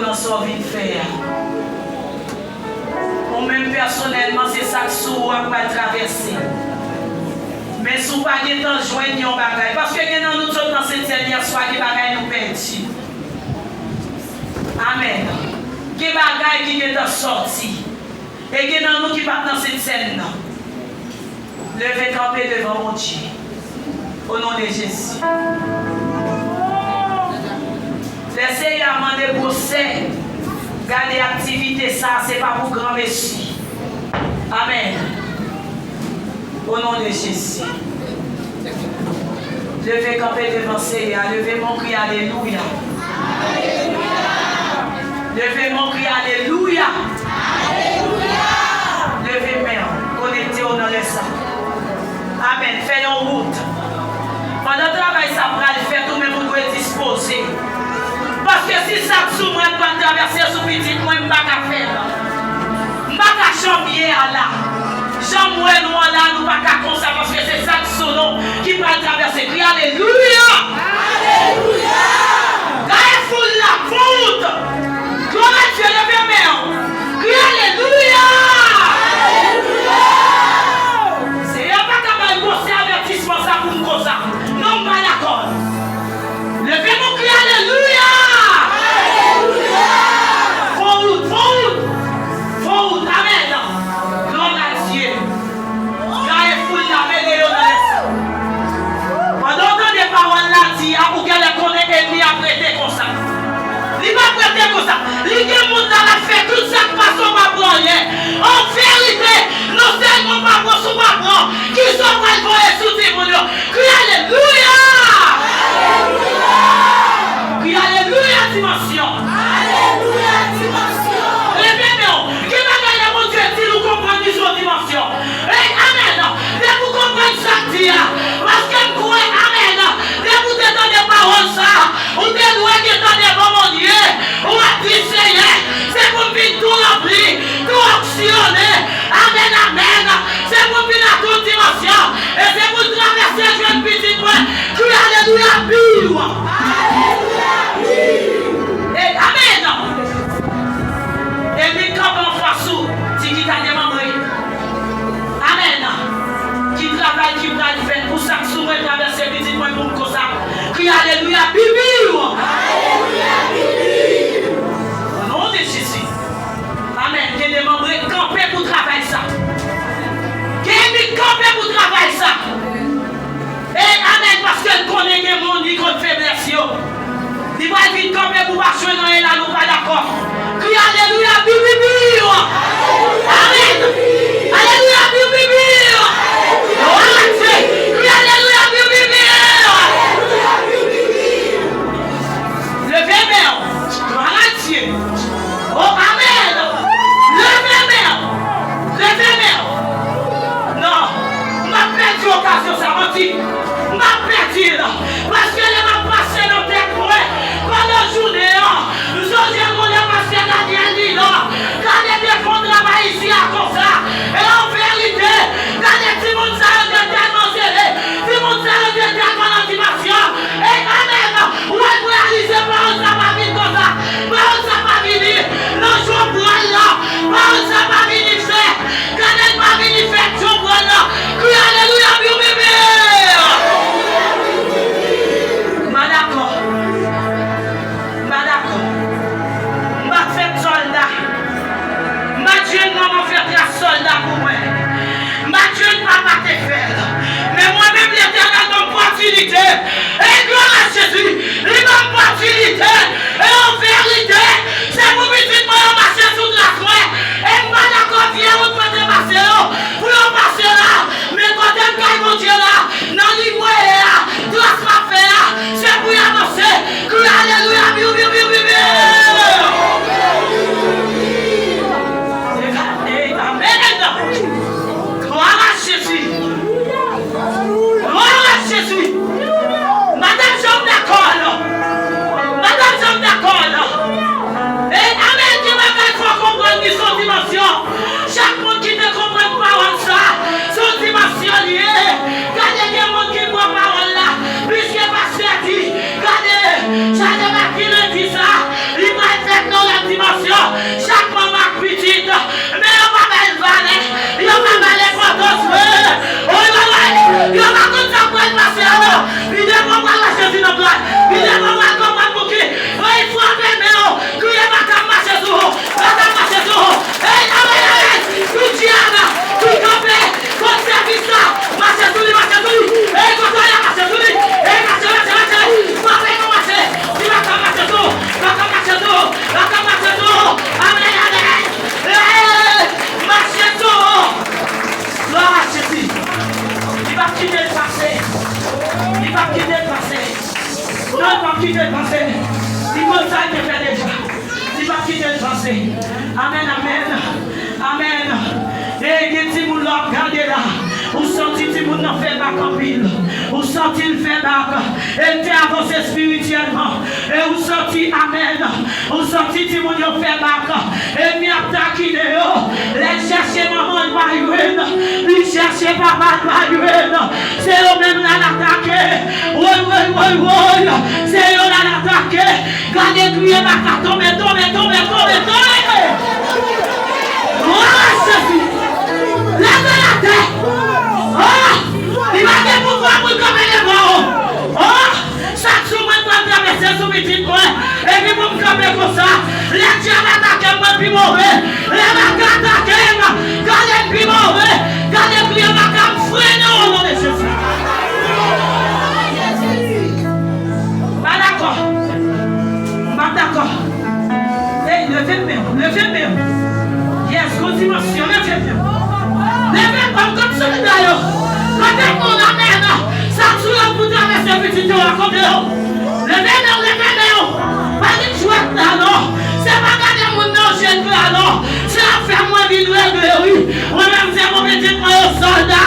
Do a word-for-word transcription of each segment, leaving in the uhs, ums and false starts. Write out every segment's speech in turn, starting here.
Nan sa w vin fè a. Ou menm pèsonèlman, se sa k sou ou a k pral travèse. Men si w pa gentan jwenn yon bagay, paske gen nan nou t sot nan sentsèn yèswa, gen bagay nou pèdi. Amèn. Gen bagay ki gentan sòti. E gen nan nou ki pa t nan sentsèn nan. Leve kanpe devan Bondye. O non de Jezi. Lè Seyè a mande gwosè, gade aktivite sa a, se pa pou granmesi. Amèn. O non de Jezi. Leve kanpe devan Seyè a, leve men w, kriye alelouya. Leve men w, kriye alelouya. Leve men w, konekte w nan lè sa. Amèn. Fè yon wout. Pandan travay sa pral fèt, ou menm ou dwe dispoze. Paske si sa k sou mwen pral travèse sou pitit mwen, m pa ka fè l. M pa ka janm ye a la. Jan m wè nou an la, nou pa ka konsa, paske se sa k sou nou ki pral travèse. Kriye alelouya! Alelouya! Gaye foul la, fon wout! Glwa a Dye, leve men w! Kriye alelouya! Alelouya! Seyè pa ka bay gwosè avètisman sa pou m konsa. Non, m pa dakò. Leve men w, kriye alelouya! Alelouya! Fon wout, fon wout! Fon wout, amèn! Glwa a Dye! Gaye foul la, mele yo nan lè sa. Pandan w tande pawòl la di a, ou genlè konnen ènmi ap rete konsa. Li p ap rete konsa. Li gen moun la, l ap fè tout sa k pase w pa pou anyen. An verite, non sèlman w pa pran, si w pa pran, kisa w pral voye sou timoun yo? Kriye alelouya! Kriye alelouya, dimansyon! Alelouya, dimansyon! Leve men w! Gen bagay lè Bondye di l, ou konprann li se yon dimansyon. Ey, amèn! Depi w konprann sa k di a, paske m kwè, amèn, depi w te tande pawòl sa a, ou te dwe gentan devan Bondye, ou ap di, Seyè, se pou m vin tou ranpli, tou onksyone. Amèn, amèn. Se pou m vin a tout dimansyon. E se pou l travèse jwenn pitit mwen. Kriye alelouya, biw. Alelouya, biw. E, amèn. E li kanpe anfas ou, di ki ta demanbre. Amèn. Ki travay ki pral fèt pou sa k sou mwen travèse pitit mwen pou m konsa. Kriye alelouya, bibiw. Alelouya, bibiw. O non de Jezi. Amèn. Gen demanbre kanpe pou travay sa. Gen ènmi kanpe pou travay sa. E amèn, paske l konnen gen moun li konn feblès yo. Li pral vin kanpe pou pa jwenn anyen la, nou pa dakò. Kriye alelouya, bibibiw. Amèn. Alelouya, bibibiw. Glwa a Dye. Kriye alelouya, bibibiw. Leve men w. Glwa a Dye. O, amèn. Leve men w. Leve men w. Non. M ap pèdi okazyon sa, manti. M ap pèdi l. Paske lè m ap pase nan tèt mwen, pandan jounen an, m sonje moun nan pastè Daniel Lino. Gade devan Li devan w pral mache sou nan plat. Li devan w pral konprann pou ki. Ey, frape men w. Kriye, baka m mache sou ou. Baka m mache sou ou. Ey, amèn, amèn. Tout dyab ki kanpe kont sèvis la, mache sou li, mache sou li. Ey, kote w ye, mache sou li. Ey, mache, mache, mache. Frape men w, mache. Di baka m mache sou ou. Baka m mache sou ou. Baka m mache sou ou. Amèn, amèn. Ey, mache sou ou. Glwa a Jezi. Li p ap kite l pase. Li p ap kite l pase. Non, li p ap kite l pase. Li konn sa l te fè deja. Li p ap kite l pase. Amèn, amèn. Amèn. E gen timoun la w ap gade la. Ou santi timoun nan fè bak anpil. Ou santi l fè bak. E l te avanse espirityèlman. E ou santi, amèn, ou santi timoun yo fè bak. Ènmi ap takinen yo. Lè l chèche manman l pa jwenn. Li chèche papa l pa jwenn. Se yo menm l al atake. Woy, woy, woy, woy. Se yo l al atake. Gade kriye baka tonbe, tonbe, tonbe, tonbe, tonbe. Glwa a Jezi. Leve l atè. Oh! Li pa gen pouvwa pou l kanpe devan w. Oh! Chak jou mwen pral travèse sou pitit mwen, epi pou m kanpe konsa, lè dyab atake m, mwen pi move. Lè baka atake m, gade m pi move. Gade kriye baka m frennen o non de Jezi. M pa dakò. M pa dakò. Ey, leve men w, leve men w. Yes, gon dimansyon, leve men w. Leve men w, kot solida yo? Kote moun, amèn? Sa sou yo pou travèse pitit yo a, kote yo? Leve men w, leve men w. Pa gen jwèt la non. Se pa gade moun nan je la non. Se afè mwen vin regle wi. Mwen menm se pou pitit mwen yo sòlda.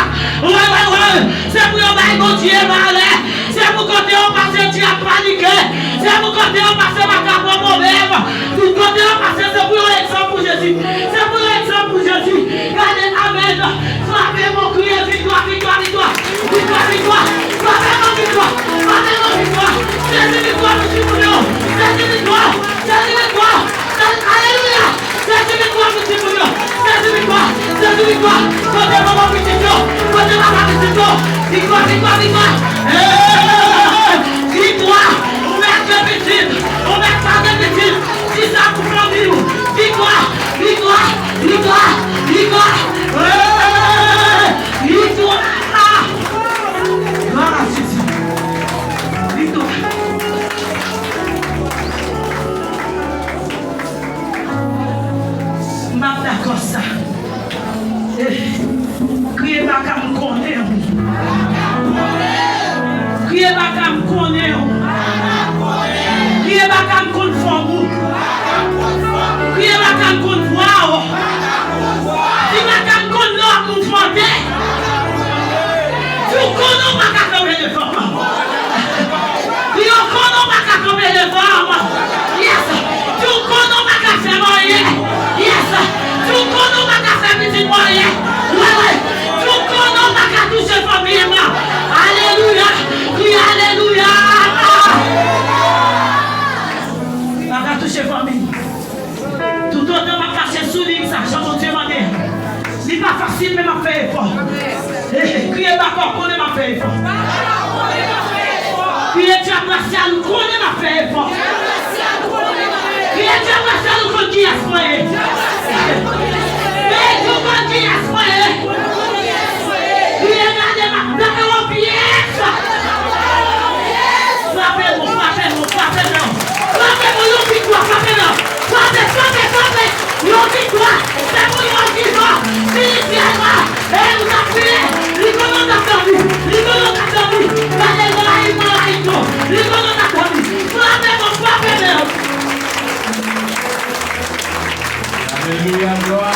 Wi, wi, wi. Se pou yo bay Bondye valè. Se pou kote yo pase dyab panike. Se pou kote yo pase baka pran pwoblèm. Tout kote yo pase se pou yo egzanp pou Jezi. Se pou yo egzanp pou Jezi. Gade, amèn. Frape men w, kriye viktwa, viktwa, viktwa. Viktwa, viktwa. Frape men w, viktwa. Frape men w, viktwa. Sezi viktwa pou timoun yo. Sezi viktwa. Sezi viktwa. Sezi, alelouya. Sezi viktwa pou timoun yo. Sezi viktwa. Sezi viktwa. Kote manman pitit yo? Kote papa pitit yo? Viktwa, viktwa, viktwa. Hey! Viktwa. Ou mèt gen pitit. Ou mèt pa gen pitit. Di sa pou fanmi w. Viktwa. Viktwa. Viktwa. Viktwa. Hey! Viktwa. Glwa a Jezi. Viktwa. M ap dakò sa. Eh, kriye baka m konnen w. Kriye baka m konnen w. Kriye baka m konn fòm ou. Kriye baka m konn vwa w. Di baka m konn lè w ap mouvmante. Di w konnen w pa ka kanpe devan m. Di yo konnen w pa ka kanpe devan m. Yes. Di w konnen w pa ka fè m anyen. Yes. Di w konnen w pa ka fè pitit mwen anyen. Wi, wi. Di w konnen w pa ka touche fanmi m. Alelouya. Kriye alelouya. Pa ka touche fanmi m. Toutotan m ap mache sou liy sa, jan Bondye mande a, li pa fasil, men m ap fè efò. Eh, eh, kriye baka w konnen m ap fè efò. Kriye dyab rasyal ou konnen m ap fè efò. Kriye dyab rasyal ou konn kiyès mwen ye. Bèl ou konn kiyès mwen ye. Kriye gade m ap tape w pyès. Frape nou, frape nou, frape nou. Frape nou, yon viktwa, frape nou. Frape, frape, frape. Yon viktwa. Se pou yon viktwa. Fini syèl la. E ou t ap kriye. Li konnen w t ap dòmi. Li konnen w t ap dòmi. Gade, l rayi, l rayi tou. Li konnen w t ap dòmi. Frape nou, frape nou. Alelouya, glwa.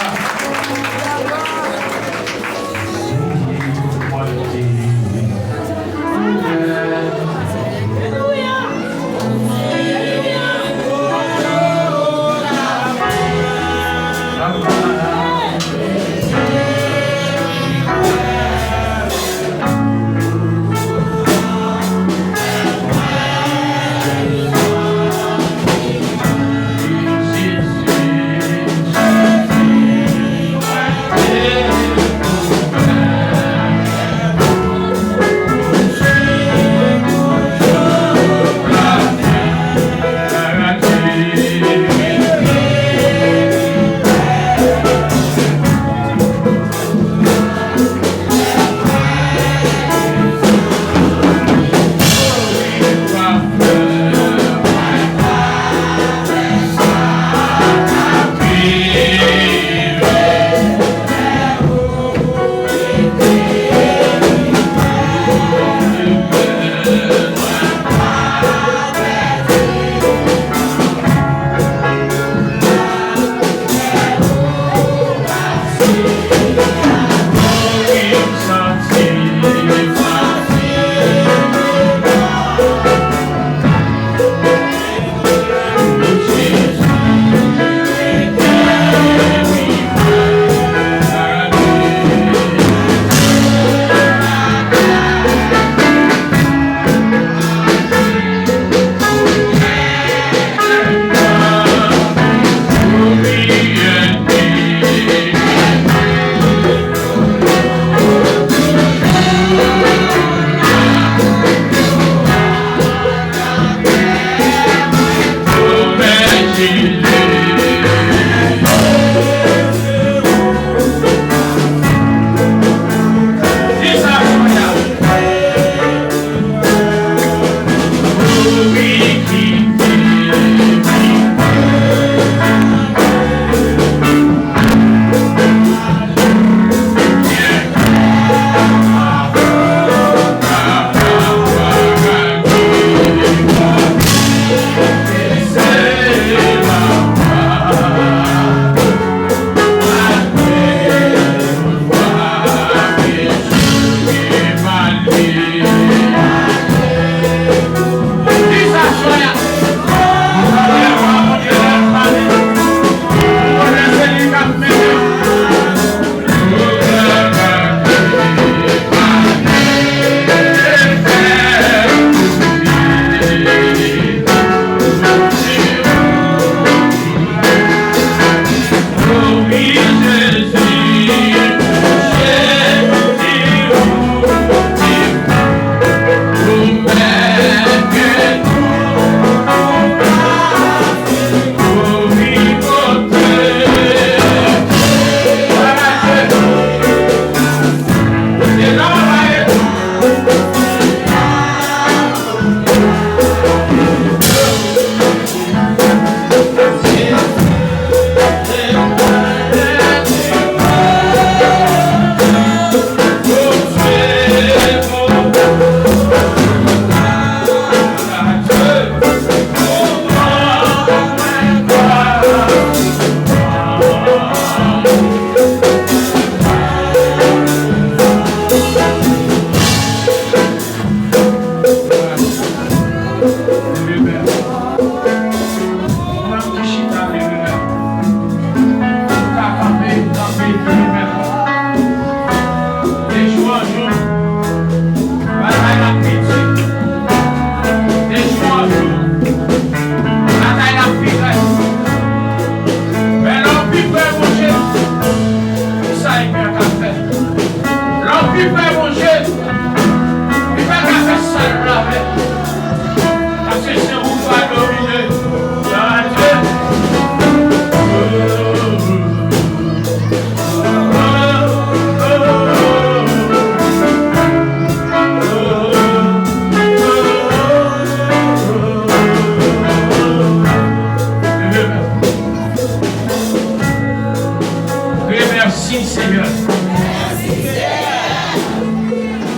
Leve men. Ou menm ki chita, leve men. Ou ka kanpe, kanpe, leve men. De jou an jou, batay la ap pi di. De jou an jou, batay la ap pi rèd. Men lè w pi pre Bondye, kisa Enmi an ka fè? Lè w pi pre Bondye, li pa ka fè sa l vle avè w. Paske se ou k va domine. Glwa a Dye.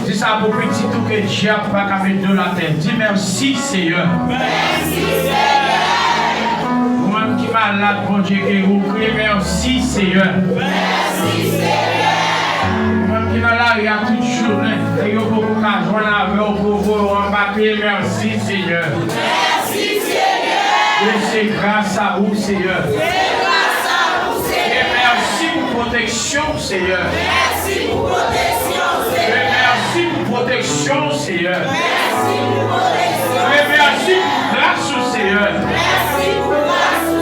Di sa pou pitit ou ke dyab pa ka met do l atè. Di mèsi, Seyè. Ou menm ki malad, Bondye geri w, kriye mèsi, Seyè. Ou menm ki nan lari a tout jounen, e yo poko ka jwenn avè w pou voye w anba, kriye mèsi, Seyè. E se gras a ou, Seyè. E mèsi pou pwoteksyon, Seyè. E mèsi pou pwoteksyon, Seyè. E mèsi pou gras ou, Seyè.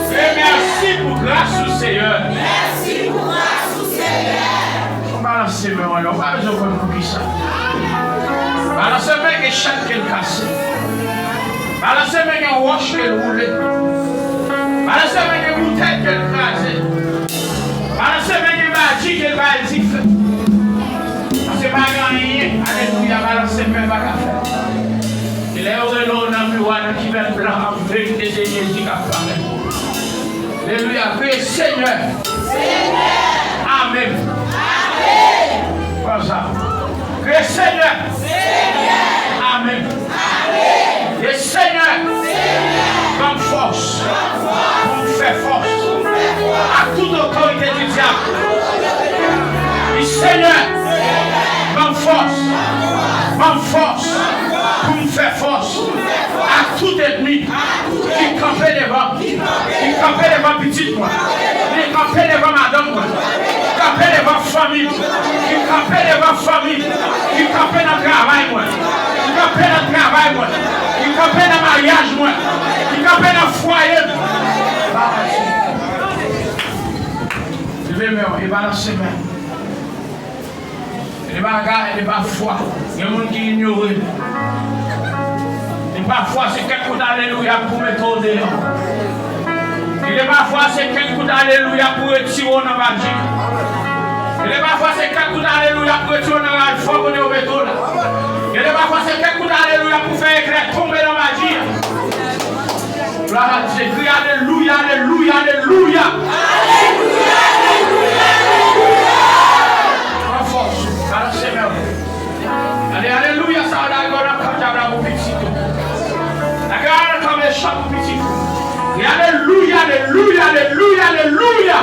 E mèsi pou gras ou, Seyè. Ou balanse men w anlè, ou pa bezwen konn poukisa. Balanse men, gen chèn ke l kase. Balanse men, gen wòch ke l woule. Balanse men, gen boutèy ke l kraze. Balanse men, gen maji ke l bay dife. Paske pa gen anyen, alelouya, balanse men pa ka fè. E lè yo rele w nan biwo a, nan kibèt blan an, verite se Jezi k ap pale. Alelouya. Kriye, Senyè. Senyè. Amèn. Amèn. Konsa. Kriye, Senyè. Senyè. Amèn. Amèn. E Senyè. Senyè. Ban m fòs. Ban m fòs. Pou m fè fòs. Pou m fè fòs. Ak tout otorite di dyab. Di, Senyè. Senyè. Ban m fòs. Ban m fòs. Ban m fòs. Pou m fè fòs. Ak tout ènmi ki kanpe devan, ki kanpe devan pitit mwen, ki kanpe devan madanm mwen, ki kanpe devan fanmi m, ki kanpe devan fanmi m, ki kanpe nan travay mwen, ki kanpe nan travay mwen, ki kanpe nan maryaj mwen, ki kanpe nan fwaye m. Leve men w e balanse men. E pa gade, e pa fwa. Gen moun ki inyore. E pafwa se kèk kout alelouya pou mete w deyò. E pafwa se kèk kout alelouya pou retire w nan maji. E pafwa se kèk kout alelouya pou retire w nan rad fò kote yo mete w la. E pafwa se kèk kout alelouya pou fè eklè tonbe nan maji. Glwa a Dye, kriye alelouya, alelouya, alelouya. Alelouya, alelouya, alelouya. Pran fòs ou, balanse men w. Ale, alelouya, sa w lage w nan kan dyab la pou pitit ou. Lage w nan kan mechan pou pitit ou. Kriye alelouya, alelouya, alelouya, alelouya.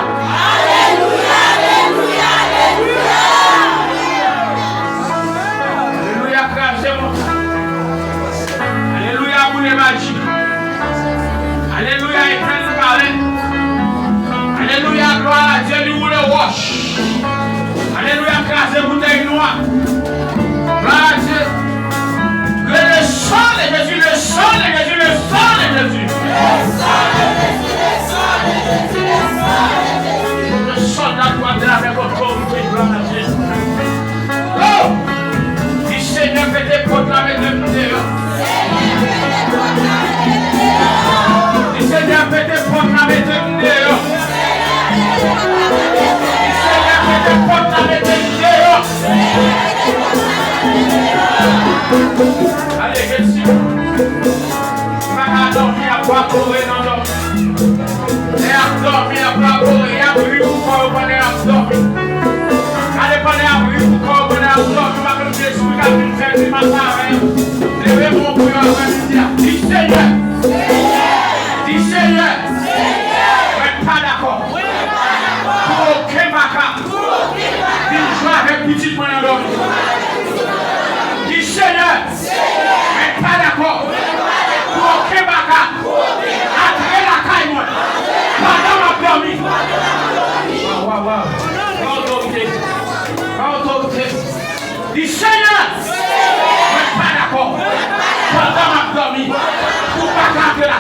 Alelouya, alelouya, alelouya. Alelouya, kraze montann. Alelouya, boule maji. Alelouya, etenn palè. Alelouya, glwa a Dye, li woule wòch. Alelouya, kraze boutèy nwa. Glwa a Dye. Le sang de Jésus, le sang de Jésus, le sang de Jésus. Le sang de Jésus, le sang de Jésus, le sang de Jésus. Le soldat doit avec autorité, glwa a Dye. Oh! Di, Senyè, pete pòt la, mete m deyò. Di, Senyè, pete pòt la, mete m deyò. Di, Senyè, pete pòt la, mete m deyò. Ale, Jezi. M pa ka dòmi, ap evapore nan dòmi. Lè y ap dòmi, y ap evapore, y ap ri pou kò yo pandan y ap dòmi. Gade pandan y ap ri pou kò yo pandan y ap dòmi, m ap mande espri k ap vin fè ri m ap avè yo. Leve men w pou yo avè midi a. Di, Senyè. Di, Senyè. Mwen pa dakò pou okenn makak vin jwe avèk pitit mwen nan dòmi. Di, Senyè. Mwen pa dakò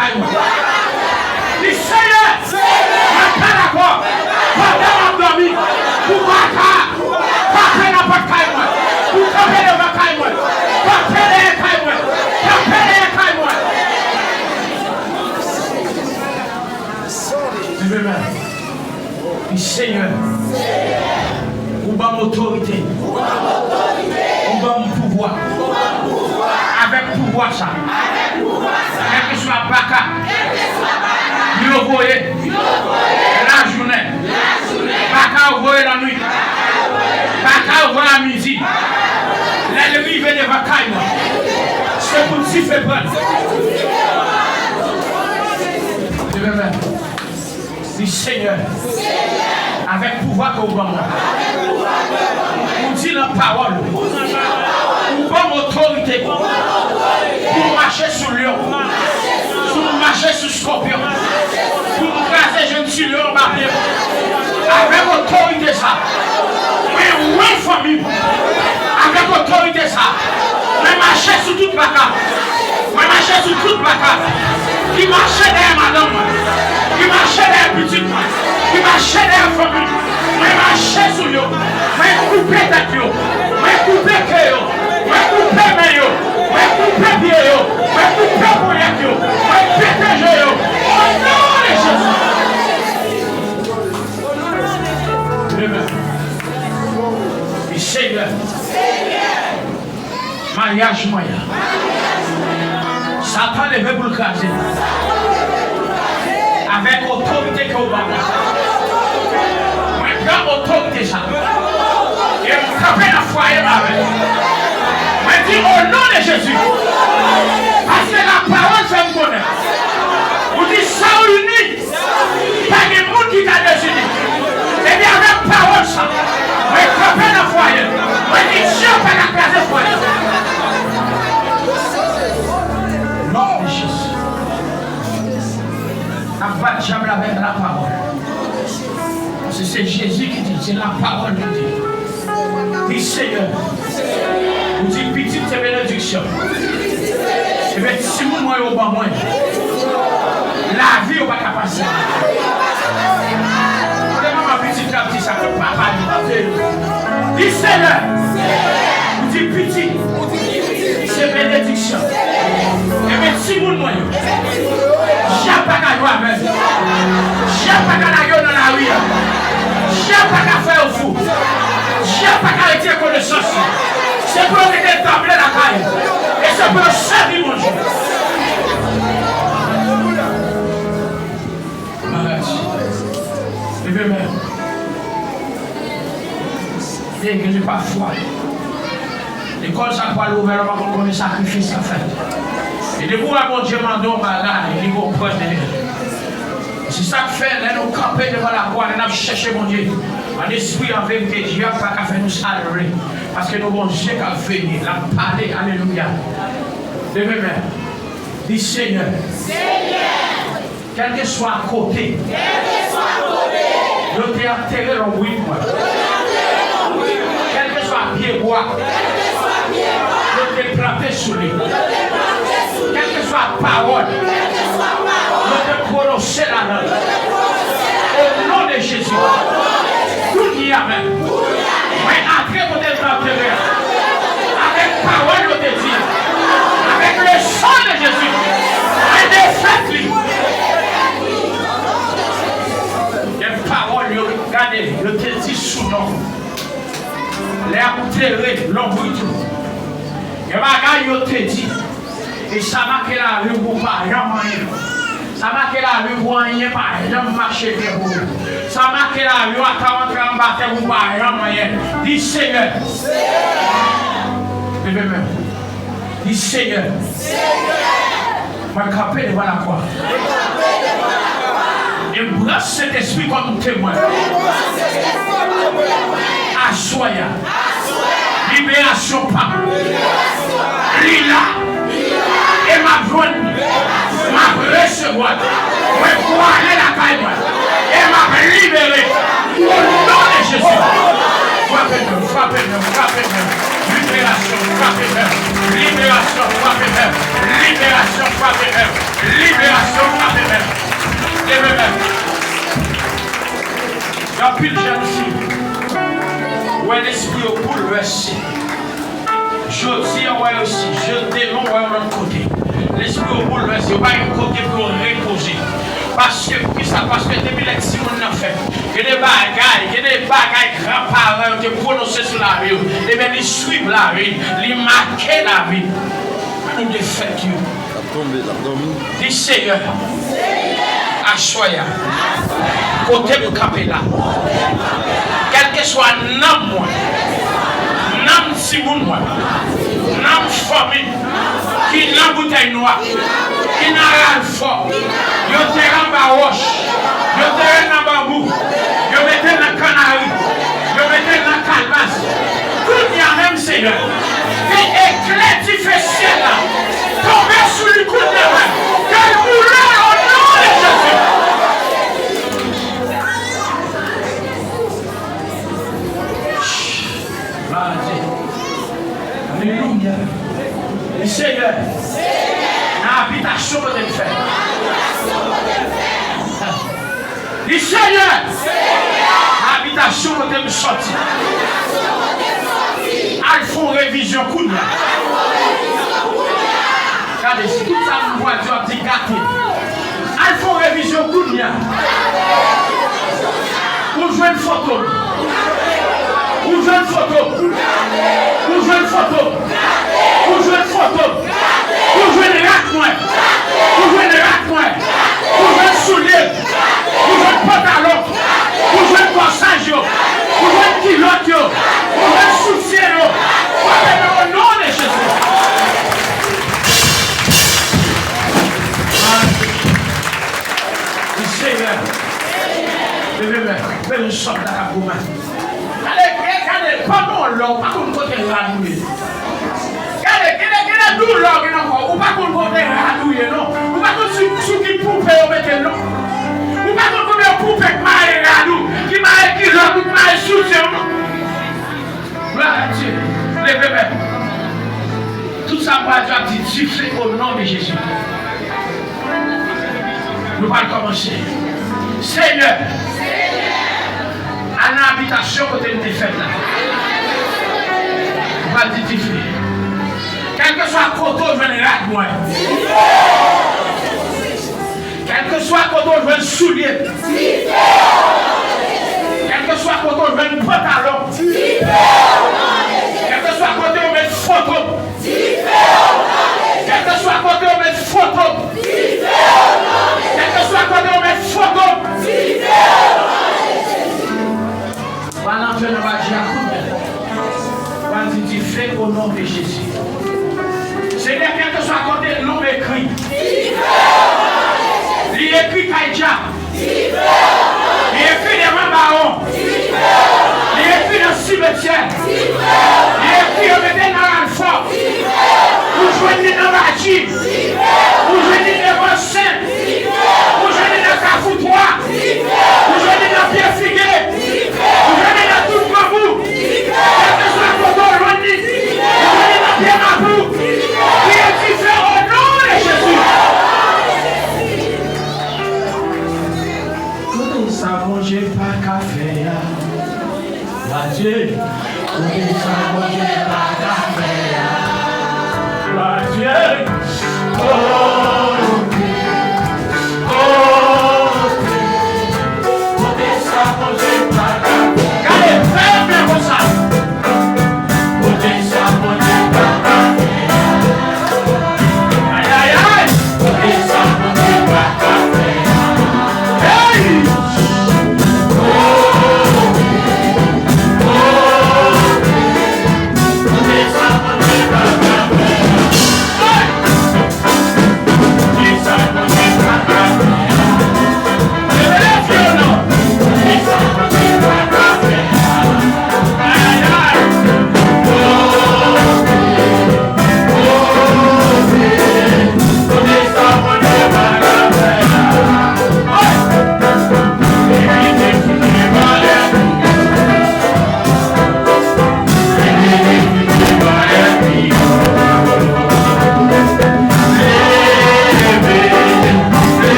Kay mwen. Di, Senyè, mwen pa dakò, pandan m ap dòmi, pou baka kanpe nan pòt kay mwen, pou kanpe devan kay mwen, kanpe dèyè kay mwen, kanpe dèyè kay mwen. Leve men. Di, Senyè, ou ban m otorite, ou ban m pouvwa. Avèk pouvwa sa, kèlkeswa baka yo voye lajounen, baka yo voye lannwit, baka yo voye a midi, lè l rive devan kay mwen, se pou dife pran l. Leve men. Di, Senyè, avèk pouvwa ke w ban mwen, ou di nan pawòl ou, ou ban m otorite pou m mache sou lyon, pou m mache sou skòpyon, pou m kraze jenn ti lyon anba pye m. Avèk otorite sa, mwen wè fanmi m. Avèk otorite sa, mwen mache sou tout baka. Mwen mache sou tout baka ki mache dèyè madanm mwen, ki mache dèyè pitit mwen, ki mache dèyè fanmi m. Mwen mache sou yo. Mwen koupe tèt yo. Mwen koupe ke yo. Mwen koupe men yo. Mwen koupe pye yo. Mwen koupe ponyèt yo. Mwen pete je yo. O non de Jezi. Amen. Di, Senyè, maryaj mwen an, Satan leve pou l kraze. Avèk otorite ke w ban mwen, mwen pran otorite sa e m kanpe nan fwaye m avè l. Mwen di, o non de Jezi, paske lapawòl fè m konnen, ou di, sa w ini, pa gen moun ki ka dezini. Epi avèk pawòl sa, mwen kanpe nan fwaye. Mwen di, Dye pa ka kraze fwaye. Non de Jezi. N ap bat dyab la avèk lapawòl. Paske se Jezi ki di, se lapawòl ki di. Di, Senyè, ou di pitit se benediksyon. Ebyen, timoun mwen yo ban mwen, lavi yo pa ka pase. Kote manman pitit la ap di sa, kote papa li, kote yo? Di, Senyè, ou di pitit se benediksyon. Ebyen, timoun mwen yo, dyab pa ka jwe avè l. Dyab pa ka lage yo nan lari a. Dyab pa ka fè yo fou. Dyab pa ka retire konesans yo. Se pou yo rete tanple lakay ou. E se pou yo sèvi Bondye. Maryaj. Leve men. Legliz pa fwa. Lekòl sa k pral ouvè la, pa konn konbyen sakrifis k ap fèt. E depi w wè Bondye mande yon bagay, li gon prèv dèyè. Se sa k fè, lè nou kanpe devan lakwa, lè n ap chèche Bondye, an espri, an verite, dyab pa ka fè nou sa l vle. Paske nou gon Dye k ap veye, l ap pale, alelouya. Leve men, di, Senyè, kèlkeswa kote yo te antere lonbrit mwen, kèlkeswa pyebwa yo te plante sou li, kèlkeswa pawòl yo te pwononse ladan l, o non de Jezi, kounye a menm, mwen antre kote l te antere a, avèk pawòl yo te di a, avèk le san de Jezi, mwen defèt li. Gen pawòl yo, gade, yo te di sou non. Lè y ap antere lonbrit ou, gen bagay yo te di, e sa make lavi w pou w pa janm anyen. Sa make lavi w pou anyen pa janm mache byen pou ou. Sa make lavi w ata w antre anba tè pou w pa janm anyen. Di, Senyè. Leve men w. Di, Senyè. Mwen kanpe devan lakwa. E m pran Sentespri kòm temwen. Aswè a, liberasyon pa m, li la. E m ap jwenn li. M ap resevwa l. Mwen prale lakay mwen. E m ap libere. O non de Jezi. Frape men, frape men, frape men. Liberasyon, frape men. Liberasyon, frape men. Liberasyon, frape men. Liberasyon. Anpil jèn fi, ou wè lespri yo boulvèse. Jodi a, ou wè yo si, je, demen, ou wè yo lòt kote. Lespri yo boulvèse, yo pa gen kote pou yo repoze. Paske, poukisa? Paske depi lè timoun nan fèt, gen de bagay, gen de bagay granparan yo te pwononse sou lavi yo. Ebyen, li swiv lavi, li make lavi. Nou defèt yo. L ap tonbe, l ap dòmi. Di, Seyè, aswè a, kote m kanpe la, kèlkeswa nanm mwen, nanm timoun mwen, nanm fanmi m, ki nan boutèy nwa, ki nan ralfò, yo tèye anba wòch, yo tèye nan banbou, yo mete nan kannari, yo mete nan kalbas. Kounye a menm, Seyè, ke eklè dife syèl la tonbe sou li kounye a menm, ke l boule o non de Jezi. Glwa a Dye. Alelouya. Di, Seyè, nan abitasyon kote m fèt. Di, Seyè, abitasyon kote m sòti, al fè yon revizyon kounye a. Gade, si tout sa m pral di w ap di gate. Al fè yon revizyon kounye a. Ou jwenn foto m. Ou jwenn foto m. Ou jwenn foto m. Ou jwenn foto m. Ou jwenn rad mwen. Ou jwenn rad mwen. Ou jwenn soulye m. Ou jwenn pantalon. Ou jwenn kòsaj yo. Ou jwenn kilòt yo. Ou jwenn soutyen yo. Frape men o non de Jezi. Di, Seyè, leve men, men yon sòlda k ap goumen. Gade, gade, gade, pandan w lè, ou pa konn kote rad ou ye. Gade, gade, gade doulè w gen nan kò w, ou pa konn kote rad ou ye, non. Ou pa konn sou, sou ki poupe yo mete l, non. Ou pa konn konbyen poupe k mare rad ou, ki mare kilòt ou, ki mare soutyen w, non. Glwa a Dye. Leve men. Tout sa m pral di w ap di dife o non de Jezi. Nou pral kòmanse. Seyè, al nan abitasyon kote m te fèt la. Nou pral di dife. Kèlkeswa kote w jwenn rad mwen. Kèlkeswa kote w jwenn soulye. Kèlkeswa kote w jwenn pantalon. Kèlkeswa kote w met foto. Kèlkeswa kote w met foto. Kèlkeswa kote w met foto. Pral antre nan maji a kounye a. Pral di dife o non de Jezi. Senyè, kèlkeswa kote non m ekri, li ekri kay dyab.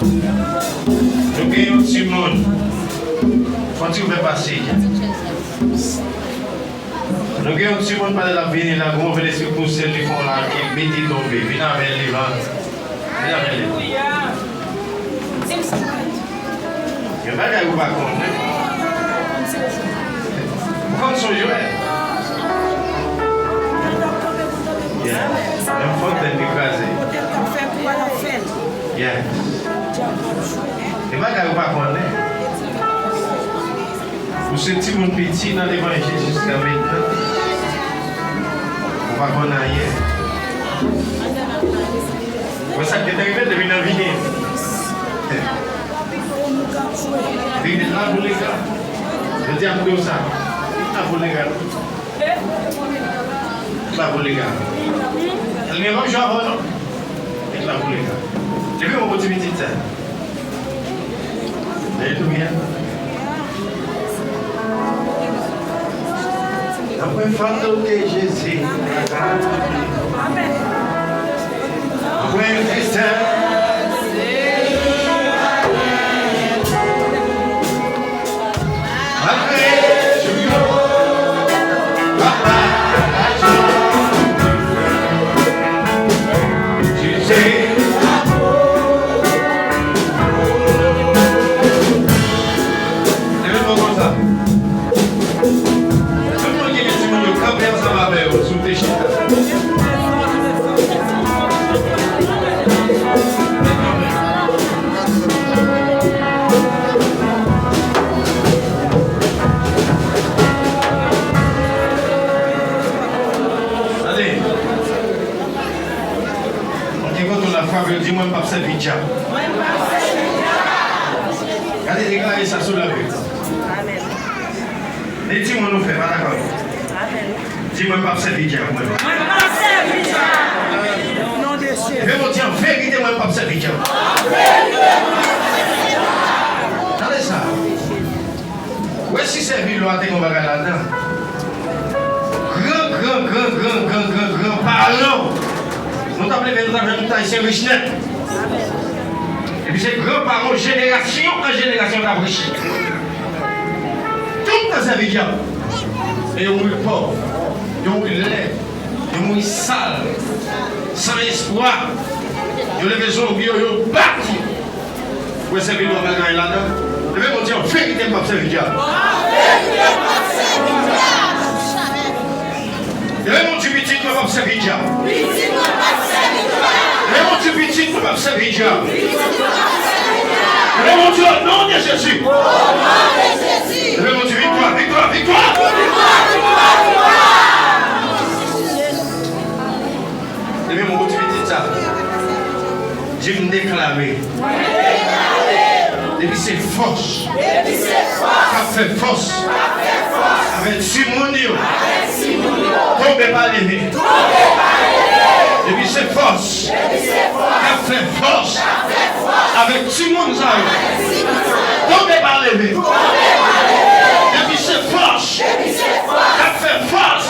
Nou gen yon timoun. Fò ti ouvè pase. Nou gen yon timoun pandan l ap vini la, gon move lespri pouse l, li fè yon lage, mete tonbe. Vin avè l devan. Vin avè l devan. Gen bagay ou pa konnen. Ou konn son jwè. Yeah. Yon fòntèn ki kraze. Yeah. Gen bagay ou pa konnen. Ou se timoun piti nan levanjil jiska mentnan. Ou pa konn anyen. Wè sa k gentan rive depi nan vini. Vini la pou lega. Yo di ap di w sa. La pou lega. La pou lega. Li menm ap jwe avè w non. Li la pou lega. Depi yon bon ti pitit sa. Alelouya. Apre fòt ou ke Jezi. Apre fèt. Apre jou yo. Papa. Jezi. Leve men w konsa. Tout moun ki gen timoun yo, kanpe ansanm avè yo, si w te chita. Tande. Ki kote w la frape, di, "Mwen, m p ap sèvi dyab." Gade, deklare sa sou lavi. Amèn. Di timoun ou fè, pa dakò. Amèn. Di, "Mwen, m p ap sèvi dyab, mwen." Mwen p ap sèvi dyab. Non de Jezi. Men bon, di an verite, "Mwen, m p ap sèvi dyab." Tande sa. Wè si sèvi lwa te gen yon bagay ladan. Gran, gran, gran, gran, gran, gran, gran paran w. Nou t ap leve, nou t ap jwenn tout Ayisyen rich nèt. Epi se gran paran w, jenerasyon an jenerasyon t ap rich. Tout nan sèvi dyab. E yo mouri pòv. Yo mouri lèd. Yo mouri sal, san espwa. Yo leve zonbi yo, yo bat yo. Ou wè sèvi lwa pa gen anyen ladan. Leve men w di, "An verite, m p ap sèvi dyab." Leve men w di, "Pitit mwen p ap sèvi dyab." Leve men w di, "Pitit mwen p ap sèvi dyab." Leve men w di, "O non de Jezi." Leve men w di, "Viktwa, viktwa, viktwa." Leve men w pou ti pitit sa. Di, "M deklare." Depi se fòs k ap fè fòs avèk timoun yo, tonbe pa leve. Depi se fòs k ap fè fòs avèk timoun sa yo, tonbe pa leve. Depi se fòs k ap fè fòs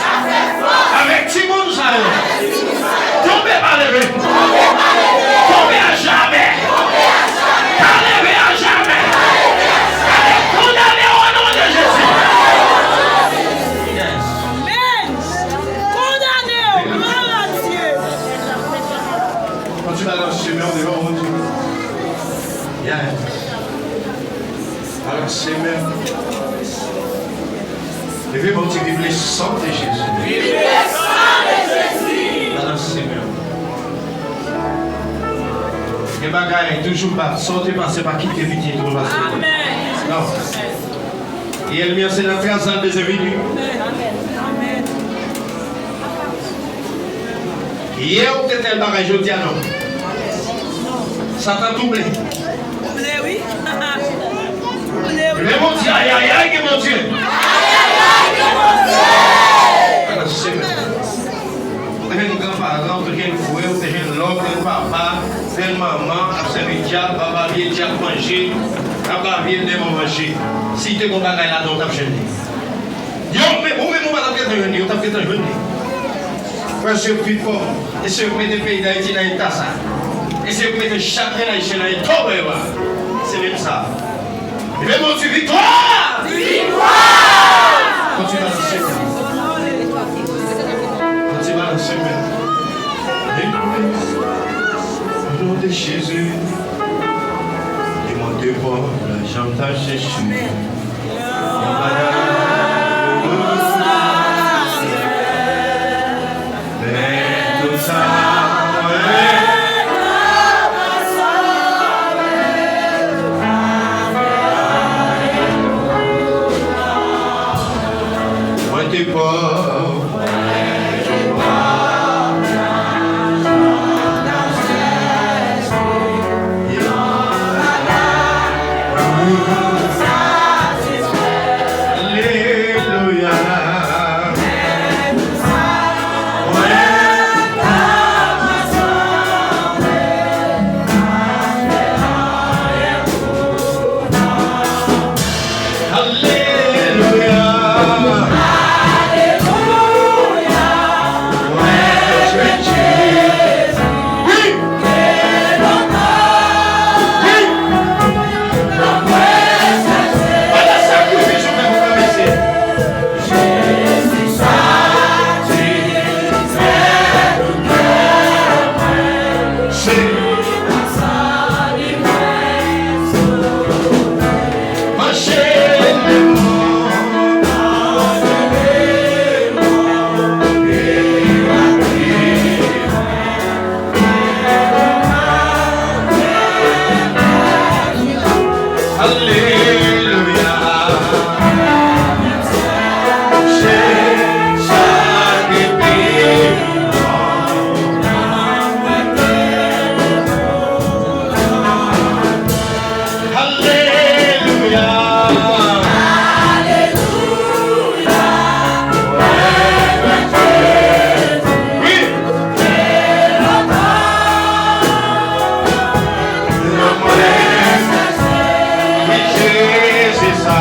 avèk timoun sa yo, tonbe pa leve. Tonbe a jamè. Pa leve a jamè. Gade, kondane yo o non de Jezi. Amèn. Kondane yo. Glwa a Dye. Kontinye al nan chemen w devan Bondye. Yes. Al nan chemen w. Leve men w di, "Viv le sang de Jésus." Vive le sang de Jésus. Al nan chemen w. Gen bagay, toujou bat. Sa w te pase, pa kite pitit ou pase. Amèn. Non. E ènmi an se nan tras la l bezwen vini. Yè ou te tèl bagay, jodi a non. Satan touble. Touble, wi. Touble, wi. Men Bondye, ayayay, gen Bondye. Ayayay, gen Bondye. Ala, se mèt. Ou te jwenn granparan, ou te jwenn frè, ou te jwenn lòk, ou te jwenn papa, ou te jwenn manman, ap sèvi dyab, ap ba vye dyab manje, ap ba vye demon manje. Si te gon bagay ladan, ou t ap jwenn li. Yo, men, ou menm, ou pa t ap gentan jwenn li, yo t ap gentan jwenn li. Frè, se pi fò, e se yo k mete peyi Dayiti nan eta sa. Eseye pou mete chak grenn ayisyen nan eta w wè yo a. Se menm sa. Epi bon Dye, viktwa! Viktwa! Kontinye balanse men. Kontinye balanse men. Legliz, o non de Jezi, ki monte pòv la jan m ta chèche. Yon bagay pou sa, men tout sa mwen Mwen te pòv. Alelouya. Alelouya. Wi. Wi. Pandan sakrifis ou fè pou mwen, mesye. Alelouya. Alelouya. Wi. Wi, Jezi sa.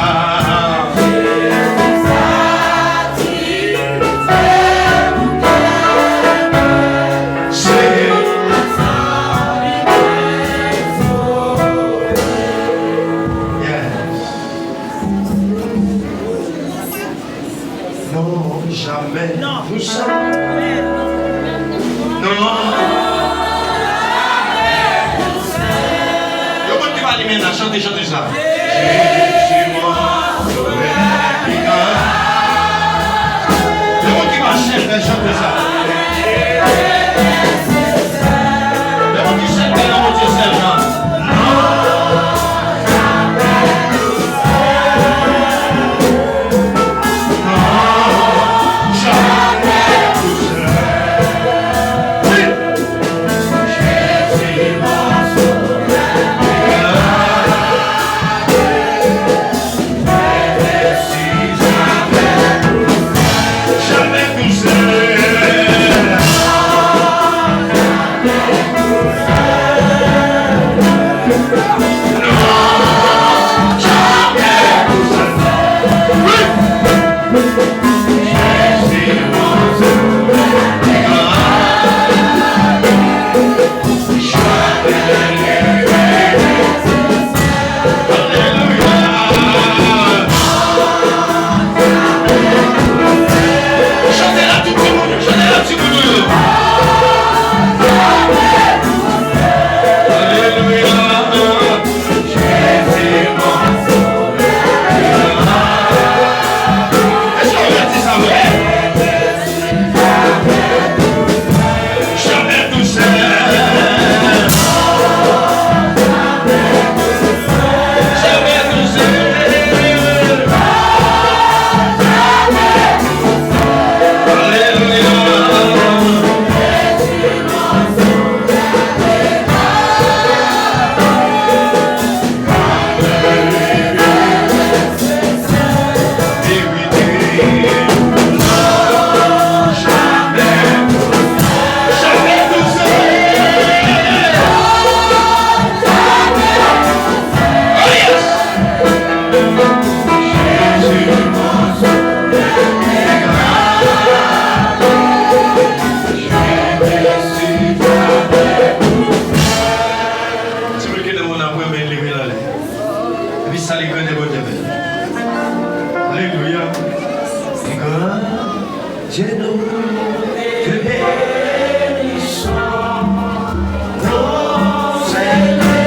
Yes. Non, jamè. Non. Pou sa. Non. Yon moun ki pa limen la, chante, chante sa. Jezi mwen, solèy pikan. Yon moun ki pa chèf, chante sa. Yon moun ki chèf, nan Bondye sèlman. Non. Sali grandè Bondye, men. Alelouya. Pi gran Dye nou, ke benediksyon nou selebre.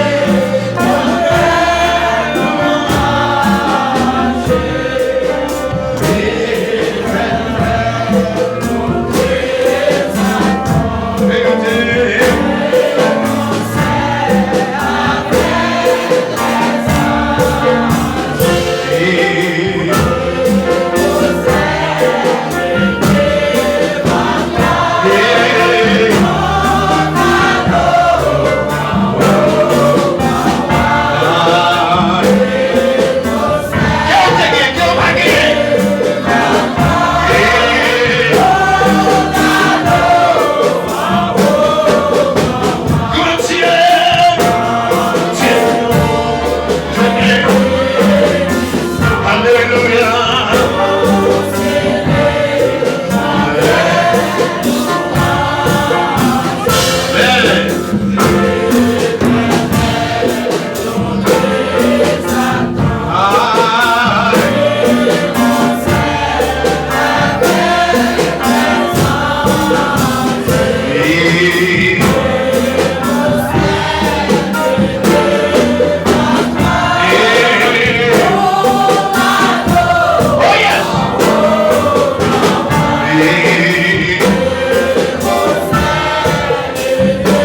Alelouya.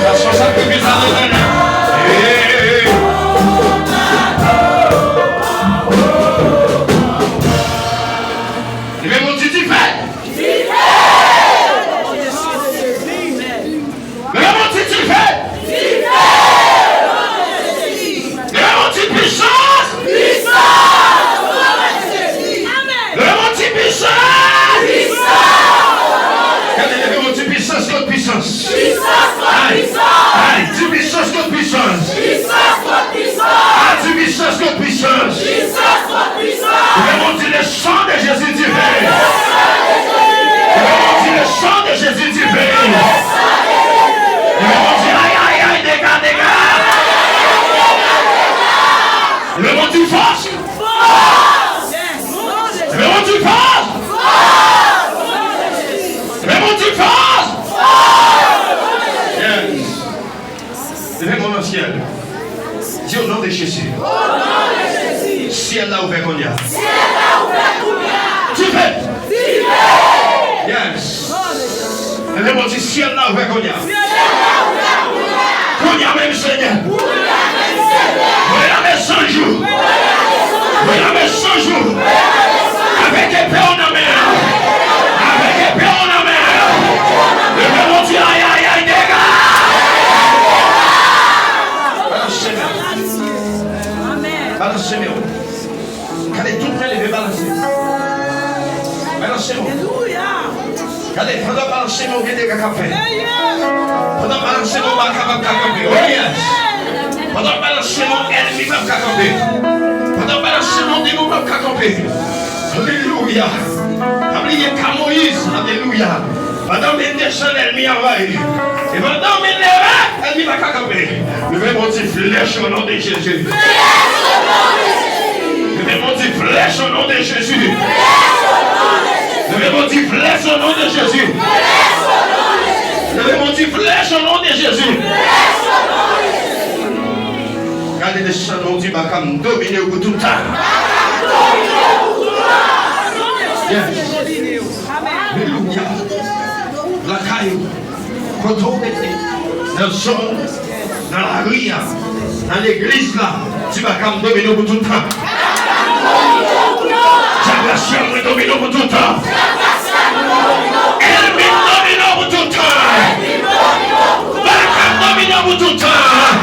Sa se yon sakrifis a Letènèl. Hey! Leve men w, di dife! Leve men w, di dife! Leve men w, di pisans! Leve men w, di pisans! Gade, leve men w, di pisans kont pisans. Ay! Ay! Di pisans kont pisans. Ay, di pisans kont pisans. Leve men w, di le sang de Jésus divin. Leve men w, di le sang de Jésus divin. Leve men w, di ay, ay, ay, dega, dega. Leve men w, di fòs. Leve men w, di fòs. Leve men w, di fòs. Yes. Leve men w nan syèl. Di, o non de Jezi. Syèl la ouvè kounye a. Dife! Yes. Leve men w, di, syèl la ouvè kounye a. Kounye a menm, Senyè. Voye lame san jou. Voye lame san jou. Avèk epe w nan men an. Avèk epe w nan men an. Leve men w, di, ay, ay, ay, dega. Balanse men w. Balanse men w. Gade, tout men leve, balanse. Balanse men w. Gade, pandan w balanse men w, gen dega k ap fèt. Pandan w balanse men w, baka p ap ka kanpe. Oh yes. Pandan w balanse men w, ènmi p ap ka kanpe. Pandan w balanse men w, demon p ap ka kanpe. Alelouya. Pa bliye ka Moyiz. Alelouya. Pandan men desann, ènmi anvayi. E pandan men leve, ènmi pa ka kanpe. Leve men w, di flèch o non de Jezi. Leve men w, di flèch o non de Jezi. Leve men w, di flèch o non de Jezi. Leve men w, di flèch o non de Jezi. Gade desann, Bondye, baka m domine w pou tout tan. Yes. Alelouya. Lakay ou, kote w rete, nan zòn, nan lari a, nan legliz la, di baka m domine w pou tout tan. Dyab la syèl mwen domine w pou tout tan. Ènmi m domine w pou tout tan. Baka m domine w pou tout tan.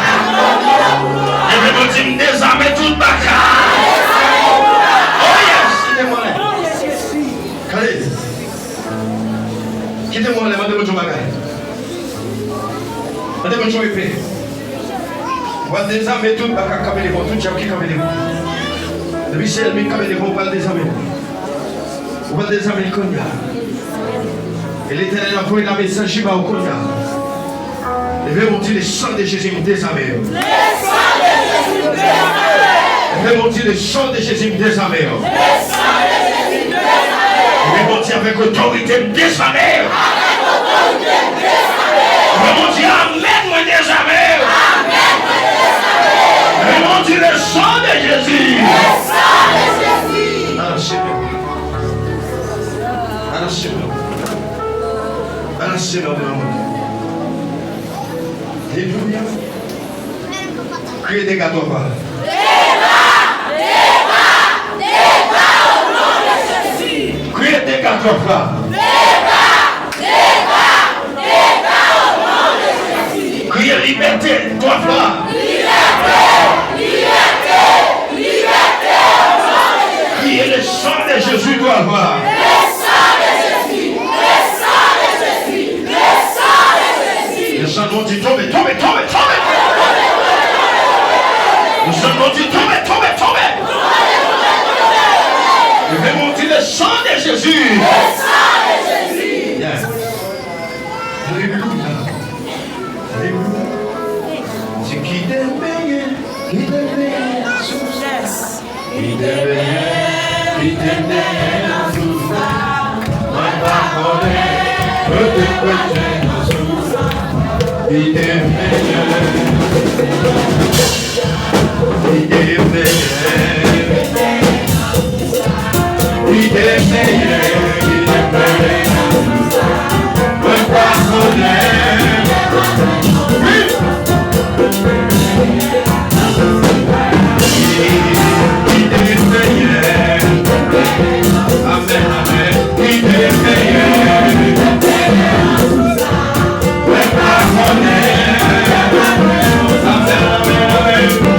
Leve men w, di m dezame tout baka. Oh yes, kite mwen. Gade. Kite mwen anlè, mande Bondye yon bagay. Mande Bondye yon epe. Ou pral dezame tout baka k kanpe devan w, tout dyab ki kanpe devan w. Depi se ènmi k kanpe devan w, ou pral dezame l. Ou pral dezame l kounye a. E Letènèl ap voye lame san jou ba w kounye a. Leve men w, di, le sang de Jésus m dezame yo. Leve men w, di, le sang de Jésus, m dezame yo. Leve men w, di, avèk otorite, m dezame yo. Leve men w, di, amèn, mwen dezame yo. Leve men w, di, le sang de Jésus. Ala Senyè. Ala Senyè. Ala Senyè, mwen. Alelouya. Kriye dega twa fwa. Dega! Dega! Dega, o non de Jezi! Kriye dega twa fwa. Dega! Dega! Dega, o non de Jezi! Kriye libète twa fwa. Libète! Libète! Libète, o non de Jezi! Kriye le sang de Jésus twa fwa. Le sang de Jésus! Le sang de Jésus! Le sang de Jésus! Le sang, nou di tonbe, tonbe, tonbe, tonbe! Le sang, nou di tonbe, tonbe, tonbe! Leve men w, di le sang de Jésus! Le sang de Jésus! Yes. Alelouya. Alelouya. Di kite m benyen, kite m benyen nan souf sa. Kite m benyen, kite m benyen nan souf sa. Mwen pa konnen kote kretyen nan souf sa. Kite m benyen. Kite m benyen. Kite m benyen, kite m benyen. Mwen pa konnen. Wi. Kite m benyen. Amèn, amèn. Kite m benyen. Mwen pa konnen. Amèn, amèn, amèn.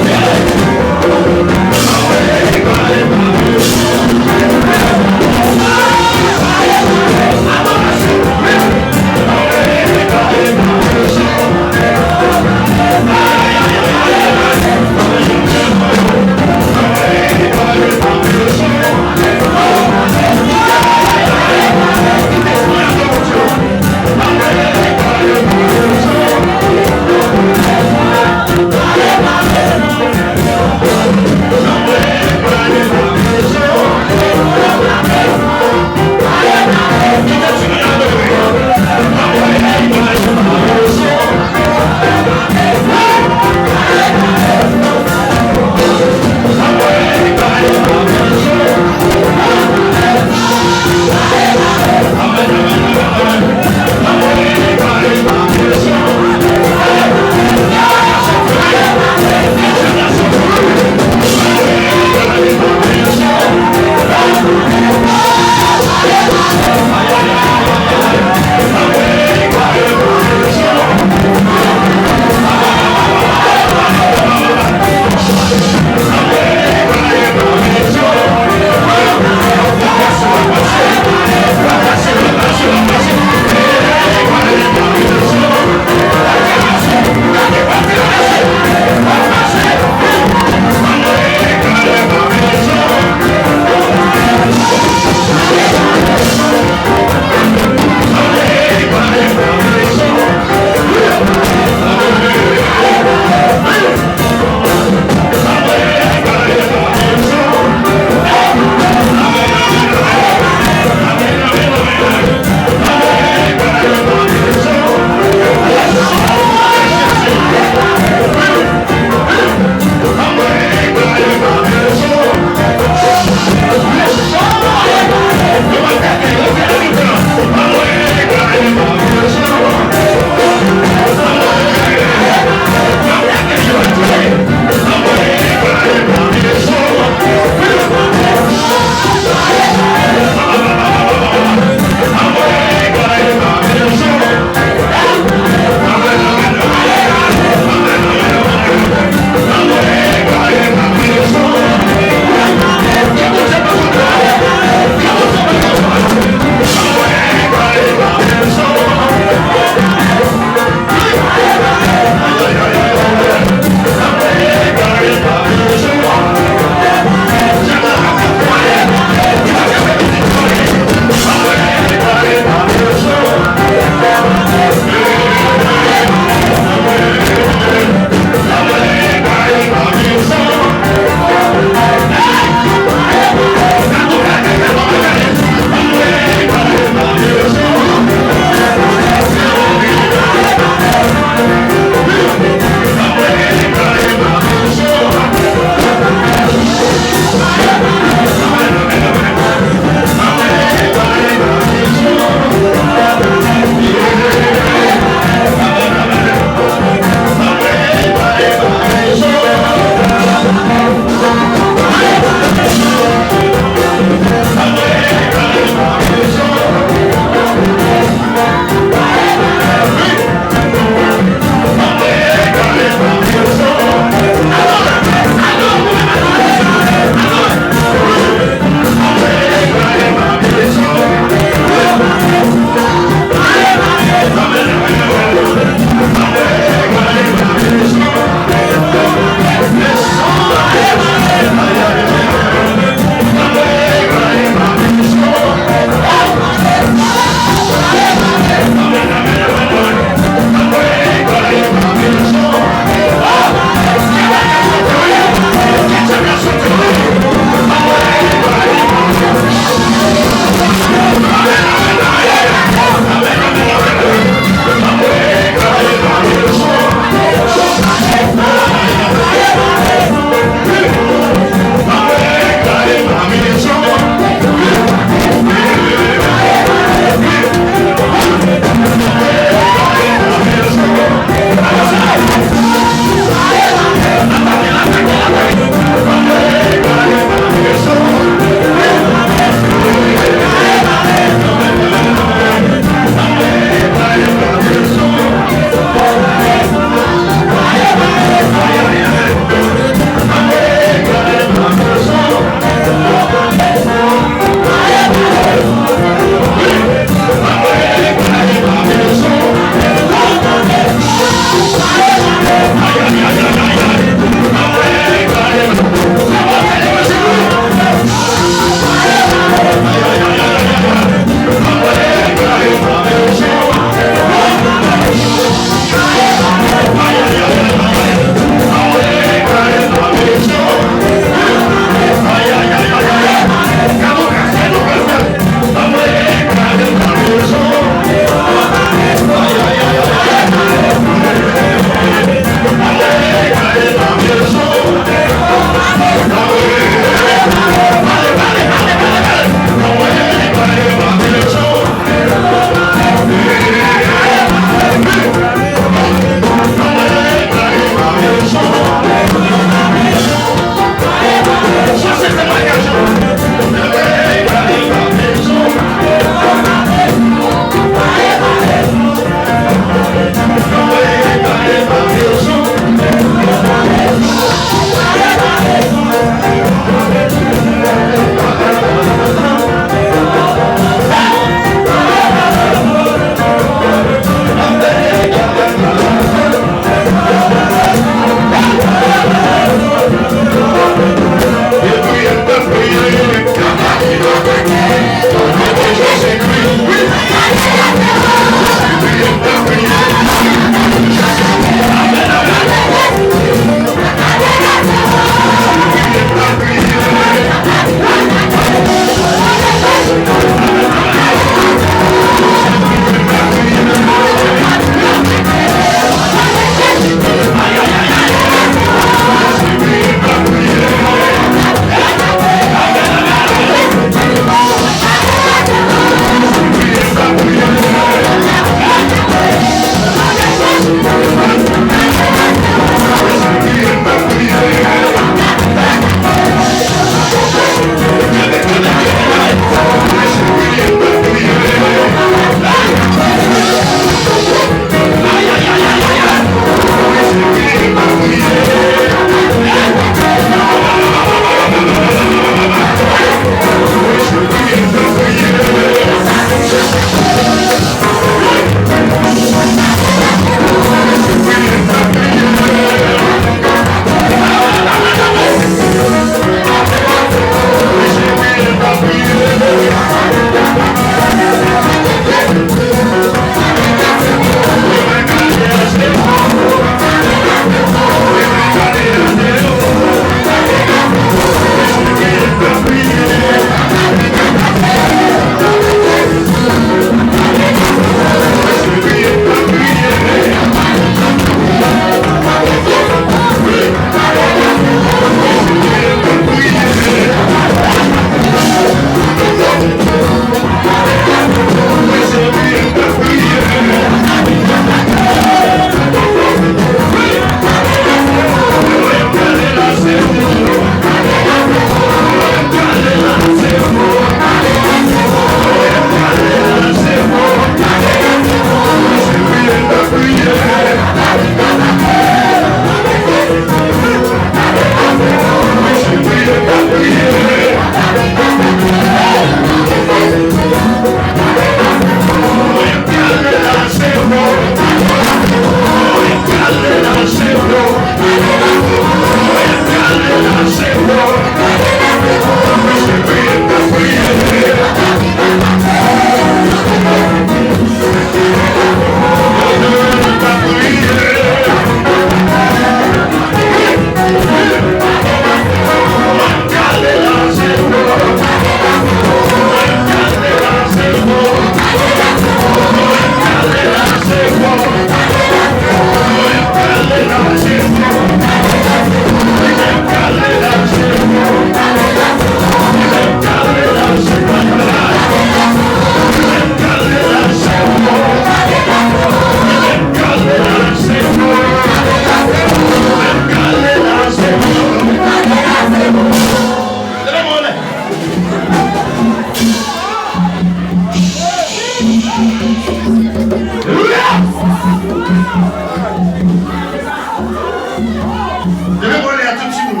Leve bò anlè a, tout timoun.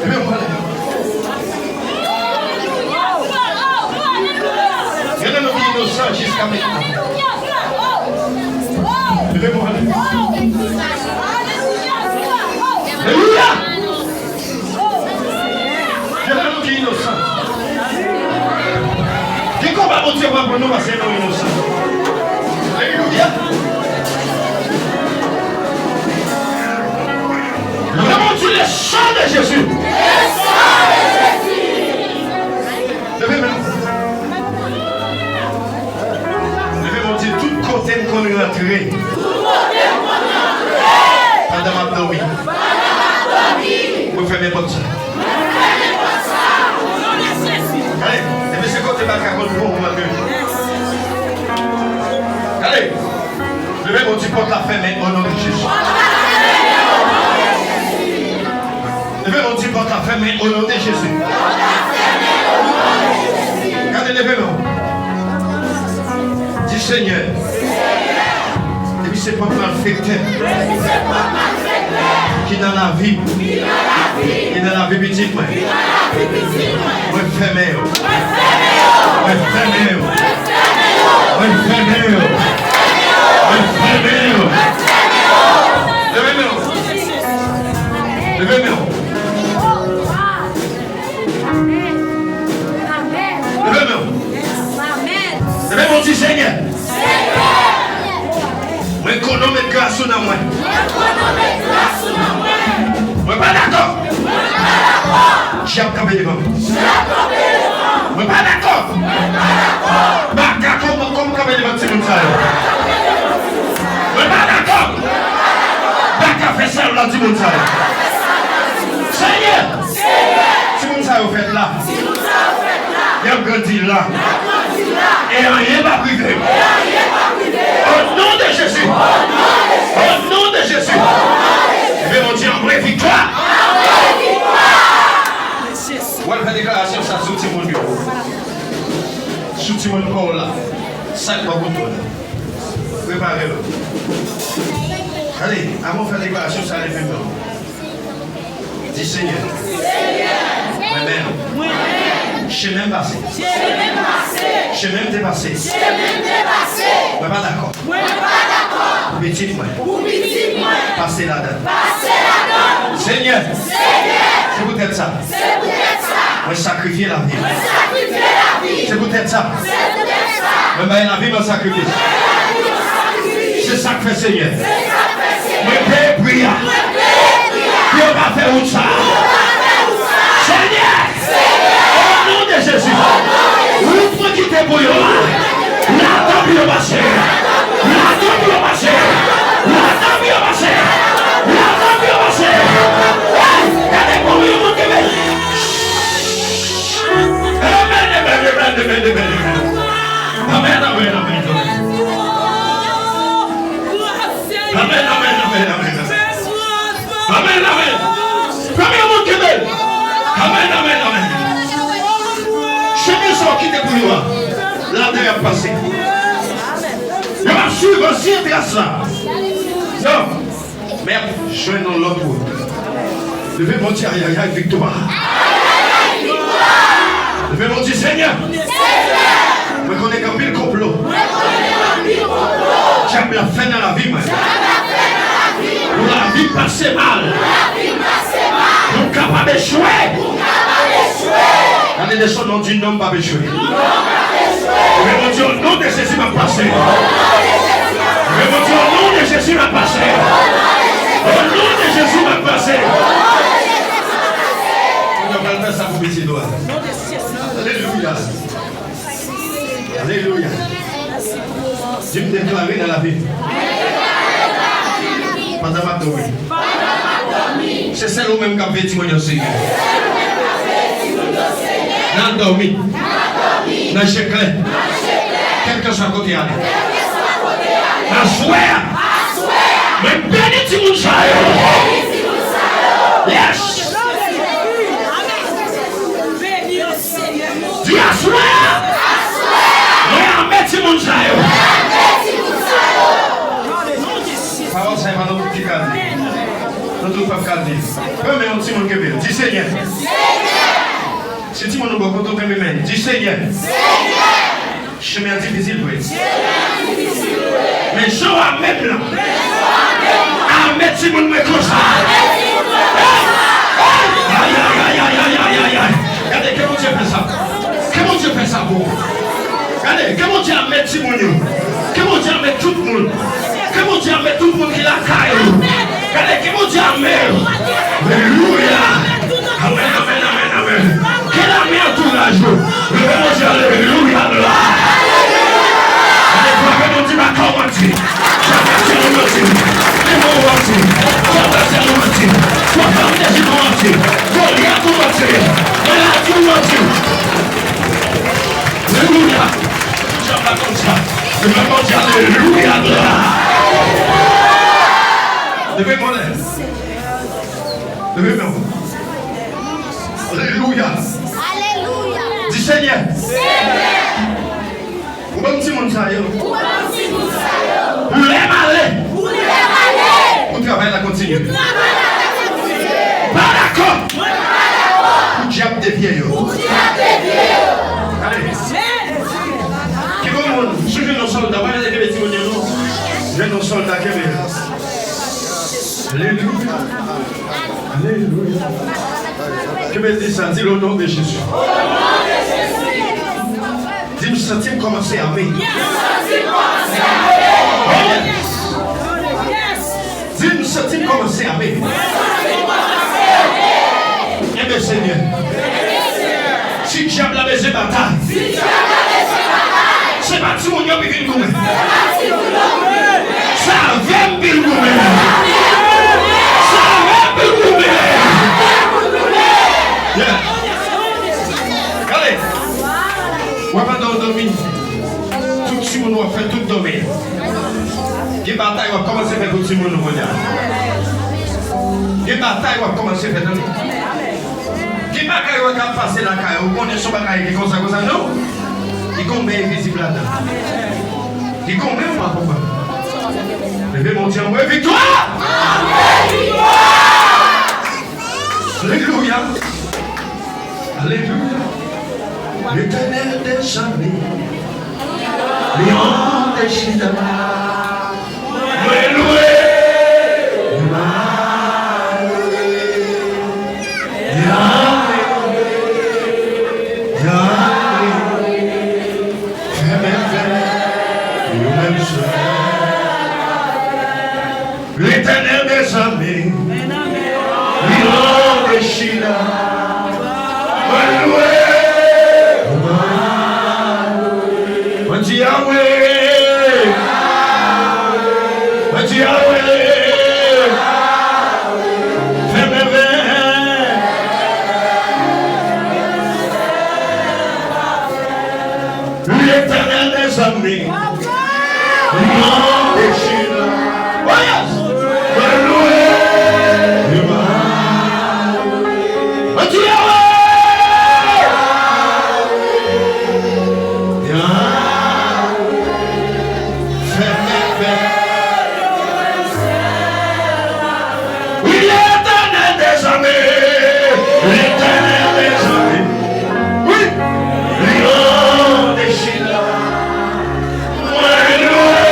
Leve bò anlè a. Gen de nou ki inosan jiska mentnan. Leve bò anlè a. Alelouya! Gen de nou ki inosan. Gen konba Bondye pral pran nou paske nou inosan. Alelouya! Leve men w, di, le sang de Jésus. Leve men w. Leve men w, di, tout kote m konn rantre. Pandan m ap dòmi. Mwen fèmen pòt sa. Gade, epi se kote baka konn bon mwen ke. Gade, leve men w, di, pòt la fèmen o non de Jezi. Leve men w, di, pòt la fèmen o non de Jezi. Gade, leve men w. Di, Senyè, depi se pòt malfektè ki nan lavi m, ki nan lavi pitit mwen, mwen fèmen yo. Mwen fèmen yo. Mwen fèmen yo. Mwen fèmen yo. Leve men w. Leve men w. Leve men w. Leve men w, di, Senyè, mwen konnen w met gras ou nan mwen. Mwen pa dakò. Dyab kanpe devan m. Mwen pa dakò. Baka kòm, kòm kanpe devan timoun sa yo. Mwen pa dakò. Baka fè sa yo la timoun sa yo. Senyè, timoun sa yo fèt la. Y ap grandi la. E anyen p ap rive. O non de Jezi. O non de Jezi. Leve men w, di, anbre viktwa. W al fè deklarasyon sa sou timoun yo. Sou timoun pa w la. Sa k bò kote w la. Prepare w. Ale, avan w fè deklarasyon sa, leve men w. Di, Senyè, mwen menm, chemen m pase, chemen m te pase, mwen pa dakò. Pou pitit mwen pase ladan l. Senyè, se poutèt sa mwen sakrifye lavi m. Se poutèt sa mwen bay lavi m an sakrifis. Se sa k fè, Senyè, mwen peye pri a pou yo pa fè wout sa a. Senyè, o non de Jezi, wout mwen kite pou yo a, ladan pou yo pase. Ladan pou yo pase. Ladan pou yo pase. Ladan pou yo pase. Hey, gade pou yon moun ki vle. Amen, amen, amen, amen, amen, amen. Amen, amen, amen, amen. Amen, amen, amen, amen. Amen, amen. Premye moun ki vle. Amen, amen, amen. Chemen sa w kite pou yo a, ladan y ap pase. Yo ap swiv ansyen tras la. Non. Men y ap jwenn yon lòt wout. Leve men w, di, ayayay, viktwa. Leve men w, di, Senyè, mwen konnen gen anpil konplo dyab la fè nan lavi mwen. Pou lavi m pase mal. Pou m kapab echwe. Gade de son non, di, non, m p ap echwe. Leve men w, di, o non de Jezi, m ap pase. Leve men w, di, o non de Jezi, m ap pase. O non de Jezi, m ap pase. Kounye a, w pral fè sa pou pitit ou a. Alelouya. Alelouya. Di, m deklare nan lavi m. Pandan m ap dòmi. Se sèl ou menm k ap veye timoun yo, Senyè. Nan dòmi. Nan je klè. Kèlkeswa kote y ale. Aswè a, mwen beni timoun sa yo. Yes. Di, aswè a, Renmen yon timoun kenbe l. Di, Senyè. Si timoun ou bò kote w kenbe men, di, Senyè. Chemen an difisil vre. Men jan w ame m lan, ame timoun mwen konsa. Ay, ay, ay, ay, ay, ay, ay, ay. Gade, ke Bondye fè sa. Ke Bondye fè sa pou ou. Gade, ke Bondye ame timoun yo. Ke Bondye ame tout moun. Ke Bondye ame tout moun ki lakay ou. Gade, ke Bondye ame yo. Alelouya. Amèn, amèn, amèn, amèn. Ke lame antouraj ou. Leve Bondye, alelouya, glwa. Gade, frape Bondye, baka w manti. Fè pase nou manti. Demon ou manti. Fè pase nou manti. Fè fè ou manti. Golyat ou manti. Maladi ou manti. Alelouya. Jan pa konn sa. Leve Bondye, alelouya, glwa. Leve mwen. Leve men w. Alelouya. Alelouya. Di, Senyè. Senyè. Ou ban m timoun sa yo. Ou ban m timoun sa yo. Pou lè m ale. Pou lè m ale. Pou travay la kontinye. Pou travay la kontinye. Pa dakò. Mwen pa dakò. Pou dyab devye yo. Pou dyab devye yo. Ale. Amèn. Ki bon moun, si w jwenn yon sòlda, pa rete kenbe timoun yo non. Jwenn yon sòlda, kenbe. Alelouya. Alelouya. Kenbe, di sa, di, le nom de Jésus. Di, m santi m kòmanse ame. Oh, yes. Di, m santi m kòmanse ame. Enben, Senyè, si dyab la bezwen batay, se pa timoun yo ki vin goumen. Se avè m pou l goumen. Se avè m pou l goumen. Yeah. Gade. W ap pandan w dòmi. Tout timoun w ap fè tout dòmi. Gen batay w ap kòmanse fè pou timoun nou kounye a. Gen batay w ap kòmanse fè, tande. Gen bagay w ap pase lakay ou, ou konnen se yon bagay ki konsa, konsa, non. Li gon men envizib ladan. Li gon men ou pa konprann. Leve Bondye, anmwe viktwa! Alelouya! Alelouya! Letènèl dèzame, Lyon de Jida, mwen lwe, mwen lwe, Yahweh, Yahweh, fè mèvèy, ou menm sèl. Letènèl dèzame, Lyon de Jida, mwen lwe, mwen di Yahweh, mwen di Yahweh, fè mèvèy. Letènèl dèzame, Lyon de Jida. Oh, yes! Mwen lwe, mwen lwe. Mwen di Yahweh! Yahweh! Fè mèvèy. Wi, Letènèl dèzame, Letènèl dèzame. Wi, Lyon de Jida. Mwen lwe,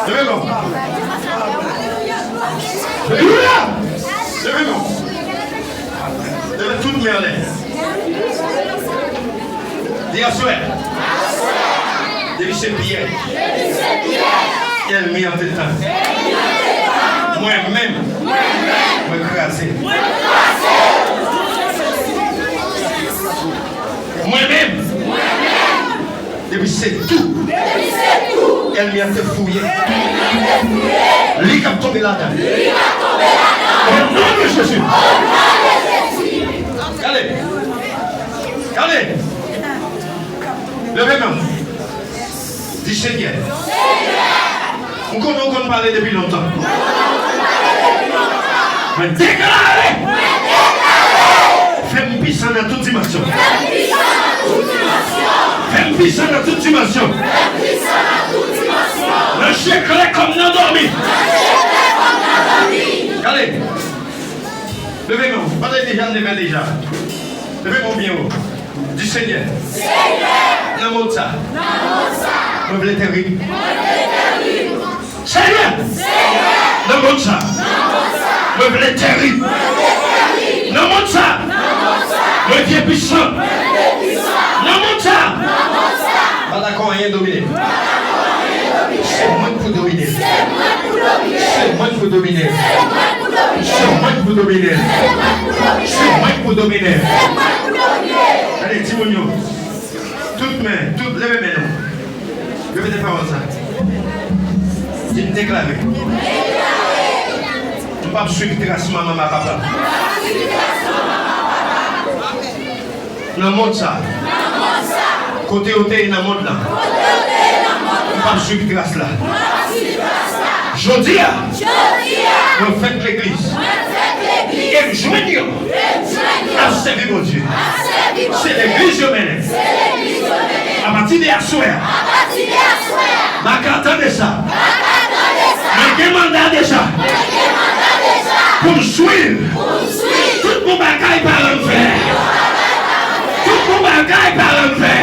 Leve men w. Alelouya! Leve men w. Leve tout men anlè. Di aswè. Depi se pyè. Ènmi an te tann. Mwen menm. Mwen kraze. Mwen menm. Depi se tou. Depi se tou. Ènmi an te fouye. Ènmi an te fouye. Li k ap tonbe ladan. Li k ap tonbe ladan. O non de Jezi. O non de Jezi. Gade. Gade. Leve men w. Di, Senyè. Senyè. M konnen w konn pale depi lontan. Mwen deklare. Fè m pwisan nan tout dimansyon. Fè m pwisan nan tout dimansyon. Nan sekrè kòm nan dòmi. Gade. Leve men w. Pa t deja, leve deja. Leve men w byen wo. Di, Senyè. Senyè. Nan mond sa. Nan mond sa. Mwen vle terib. Mwen vle terib. Senyè, nan mond sa, mwen vle tèrib. Nan mond sa, mwen vle pwisan. Nan mond sa, m pa dakò anyen domine m. Se mwen k pou domine l. Se mwen k pou domine l. Se mwen k pou domine l. Se mwen k pou domine l. Gade, timoun yo. Tout men, tout, leve men nou. Repete pawòl sa. Di, "M deklare. M p ap swiv tras manman m ak papa m. Nan mond sa, kote yo te ye nan mond lan, m p ap swiv tras la. Jodi a, mwen fèt legliz. E m jwenn yo ap sèvi Bondye. Se legliz yo mennen m. Apati de aswè a, Maka, tande sa. Mwen gen manda deja pou m swiv tout bon bagay paran m fè. Tout bon bagay paran m fè.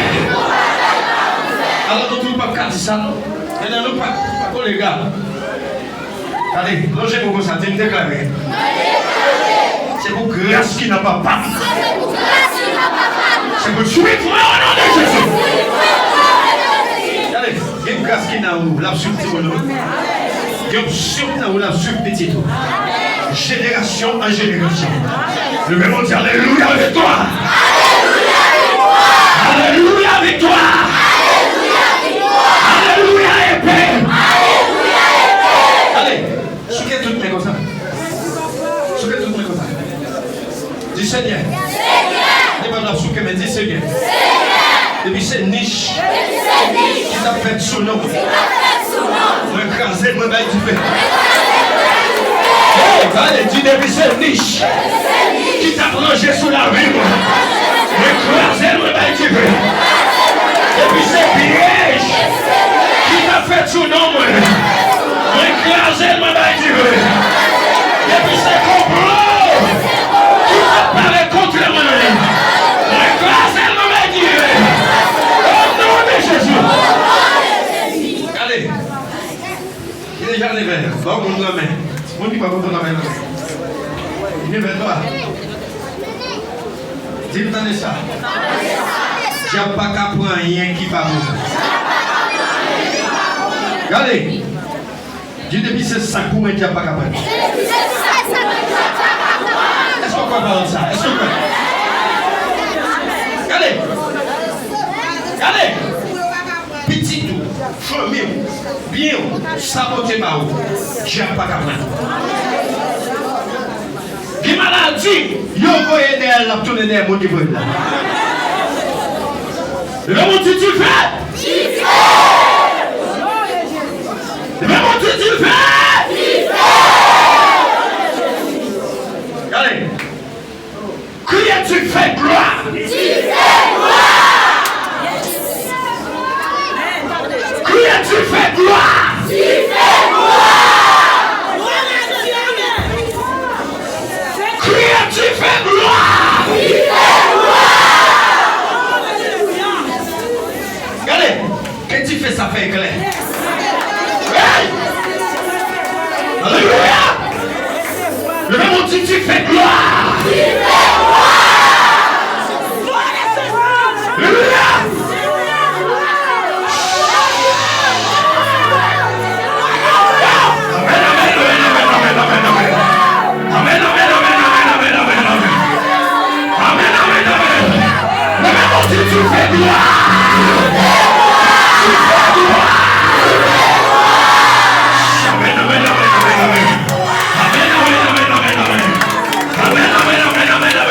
Alò, nou tout p ap ka di sa, non? Men nan nou pa, pa kolega. Gade, lonje men w konsa, di, "M deklare. Se pou gras ki nan papa m. Se pou l swiv mwen o non de Jezi." Gade, gen gras ki nan ou, l ap swiv timoun ou. Gen onksyon nan ou, l ap swiv pitit ou. Jenerasyon an jenerasyon. Leve men w, di, "Alelouya, viktwa! Alelouya, viktwa! Alelouya, epe!" Gade, souke tout men konsa. Souke tout men konsa. Di, "Senyè." Depi w ap souke men, di, "Senyè." Depi se nich ki t ap fèt sou non mwen, mwen kraze l, mwen bay dife. Hey, gade, di, "Depi se nich ki t ap ranje sou lavi mwen, mwen kraze l, mwen bay dife." Depi se pyèj ki t ap fèt sou non mwen, mwen kraze l, mwen bay dife. Depi se konplo ki t ap parèt kontrè mwen, mwen kraze l, mwen bay dife. O non de Jezi. Gade. Li deja leve. Ba yon moun lanmen. Moun ki pa kontan lanmen, lanmen. Li leve twa. Di l, "Tande sa. Dyab pa ka pran anyen ki pa pou mwen." Gade. Di, "Depi se sa k pou mwen, dyab pa ka pran." Èske w kwè pawòl sa? Èske w kwè? Gade. Gade. Pitit ou, fanmi w, byen w, sa Bondye ba ou, dyab pa ka pran. Gen maladi, yo voye dèyè l, l ap tounen dèyè moun ki voye l la. Leve men w, di, "Dife!" Dife! Leve men w, di, "Dife!" Dife! Gade. Kriye, "Dife glwa!" Dife glwa! Kriye, "Dife glwa!" Dife glwa! Kriye, "Dife glwa!" Dife glwa! Gade, ke dife sa fè eklè. Hey! Alelouya! Leve men w, di, "Dife glwa!" Dife glwa! Alelouya! Amèn, amèn, amèn. Amèn, amèn, amèn. Amèn, amèn, amèn. Leve men w, di, "Dife glwa!" Dife glwa! Amèn, amèn, amèn, amèn, amèn. Amèn, amèn, amèn, amèn, amèn. Amèn, amèn, amèn, amèn, amèn.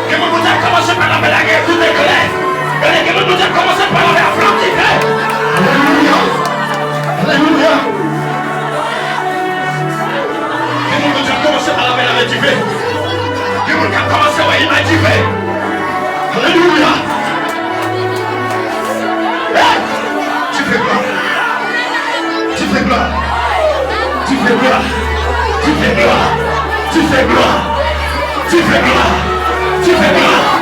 Gen moun Bondye ap kòmanse pale avè l ak yon kout eklè. Gade, gen moun Bondye ap kòmanse pale avè l ak flanm dife. Alelouya! Alelouya! Gen moun Bondye ap kòmanse pale avè l avè dife. Gen moun k ap kòmanse wè imaj dife. Alelouya! Hey! Dife glwa! Dife glwa! Dife glwa! Dife glwa! Dife glwa! Dife glwa! Dife glwa!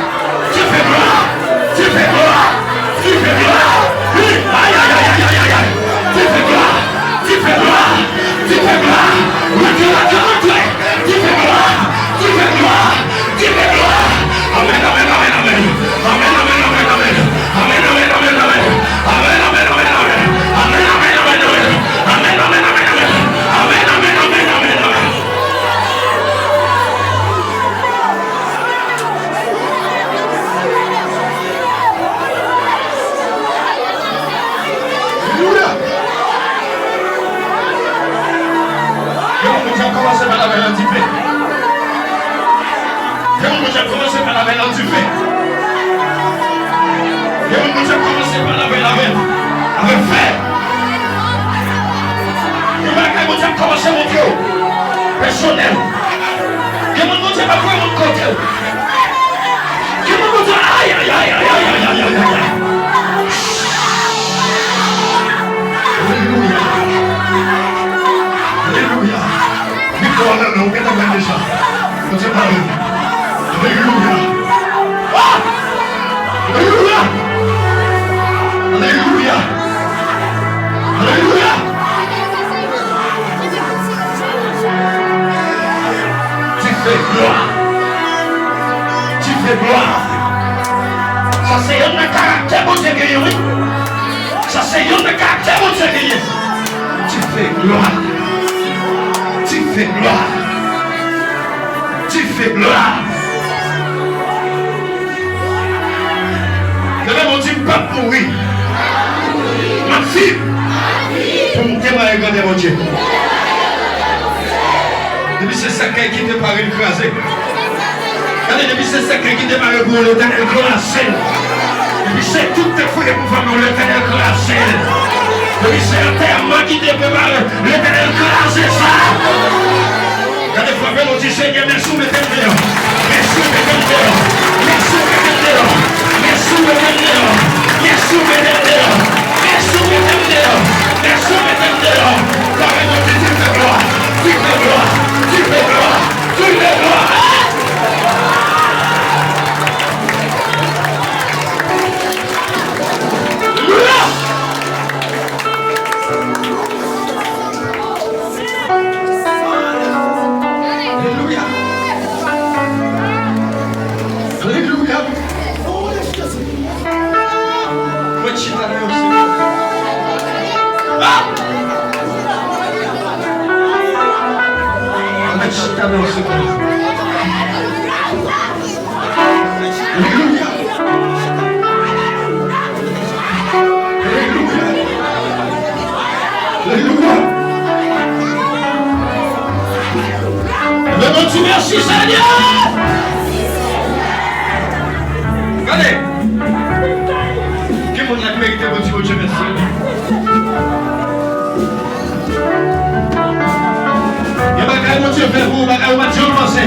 Dife glwa! Dife glwa! Dife glwa! Dife glwa! Rantre, rantre, rantre! Dife glwa! Dife glwa! Dife glwa! Amèn, amèn, amèn, amèn! Amèn, amèn, amèn, amèn! Amèn, amèn, amèn, amèn! Amèn, amèn, amèn, amèn! Amèn, amèn, amèn, amèn! Amèn, amèn, amèn, amèn! Amèn, amèn, amèn, amèn, amèn! Alelouya! Gen moun Bondye ap kòmanse pale avè l nan dife. Gen moun Bondye ap kòmanse pale avè l nan dife. Gen moun Bondye ap kòmanse pale avè l avè, avè fè. Gen bagay Bondye ap kòmanse montre w pèsonèl. Gen moun Bondye ap voye moun kote w. Ki moun Bondye, ay, ay, ay. Alelouya. Alelouya. Vikwa nan men w, ou gentan wè l deja. Bondye pale. Alelouya. Ah! Alelouya. Alelouya. Alelouya. Dife glwa. Dife glwa. Sa se youn nan karaktè Bondye genyen, wi. Sa se youn nan karaktè Bondye genyen. Dife glwa. Dife glwa. Dife glwa. Lè Bondye di m p ap mouri, m ap viv pou m temwaye grandè Bondye. Depi se sèkèy ki te pare l kraze. Gade, depi se sèkèy ki te pare pou ou, Letènèl kraze l. Depi se tout tèt fouye pou fanmi w, Letènèl kraze l. Depi se antèman ki te prepare, Letènèl kraze sa. Gade, frape l, di, Senyè, mèsi w mete m deyò. Mèsi w mete m deyò. Mèsi w mete m deyò. Mèsi w mete m deyò. Mèsi w mete m deyò. Mèsi w mete m deyò. Mèsi w mete m deyò. Frape l, di, Dife glwa. Dife glwa. Dife glwa. Dife glwa. Alelouya. Alelouya. Alelouya. Mwen chita nan yon segonn. Ah! Mwen chita nan yon segonn. Alelouya. Alelouya. Alelouya. Leve w di mèsi, Senyè. Gade. Gen moun la ki merite pou di Bondye mèsi. Gen bagay Bondye fè pou ou, bagay ou pa t janm panse.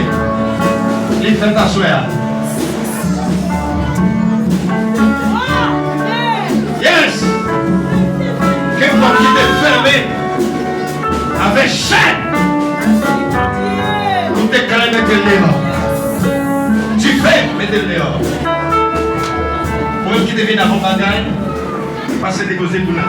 Li fè l aswè a. Yes! Gen pòt ki te fèmen avèk chèn. Ou te ka mete l deyò. Dife mete l deyò. Ou menm ki te vin avè yon bagay, pase depoze l pou nan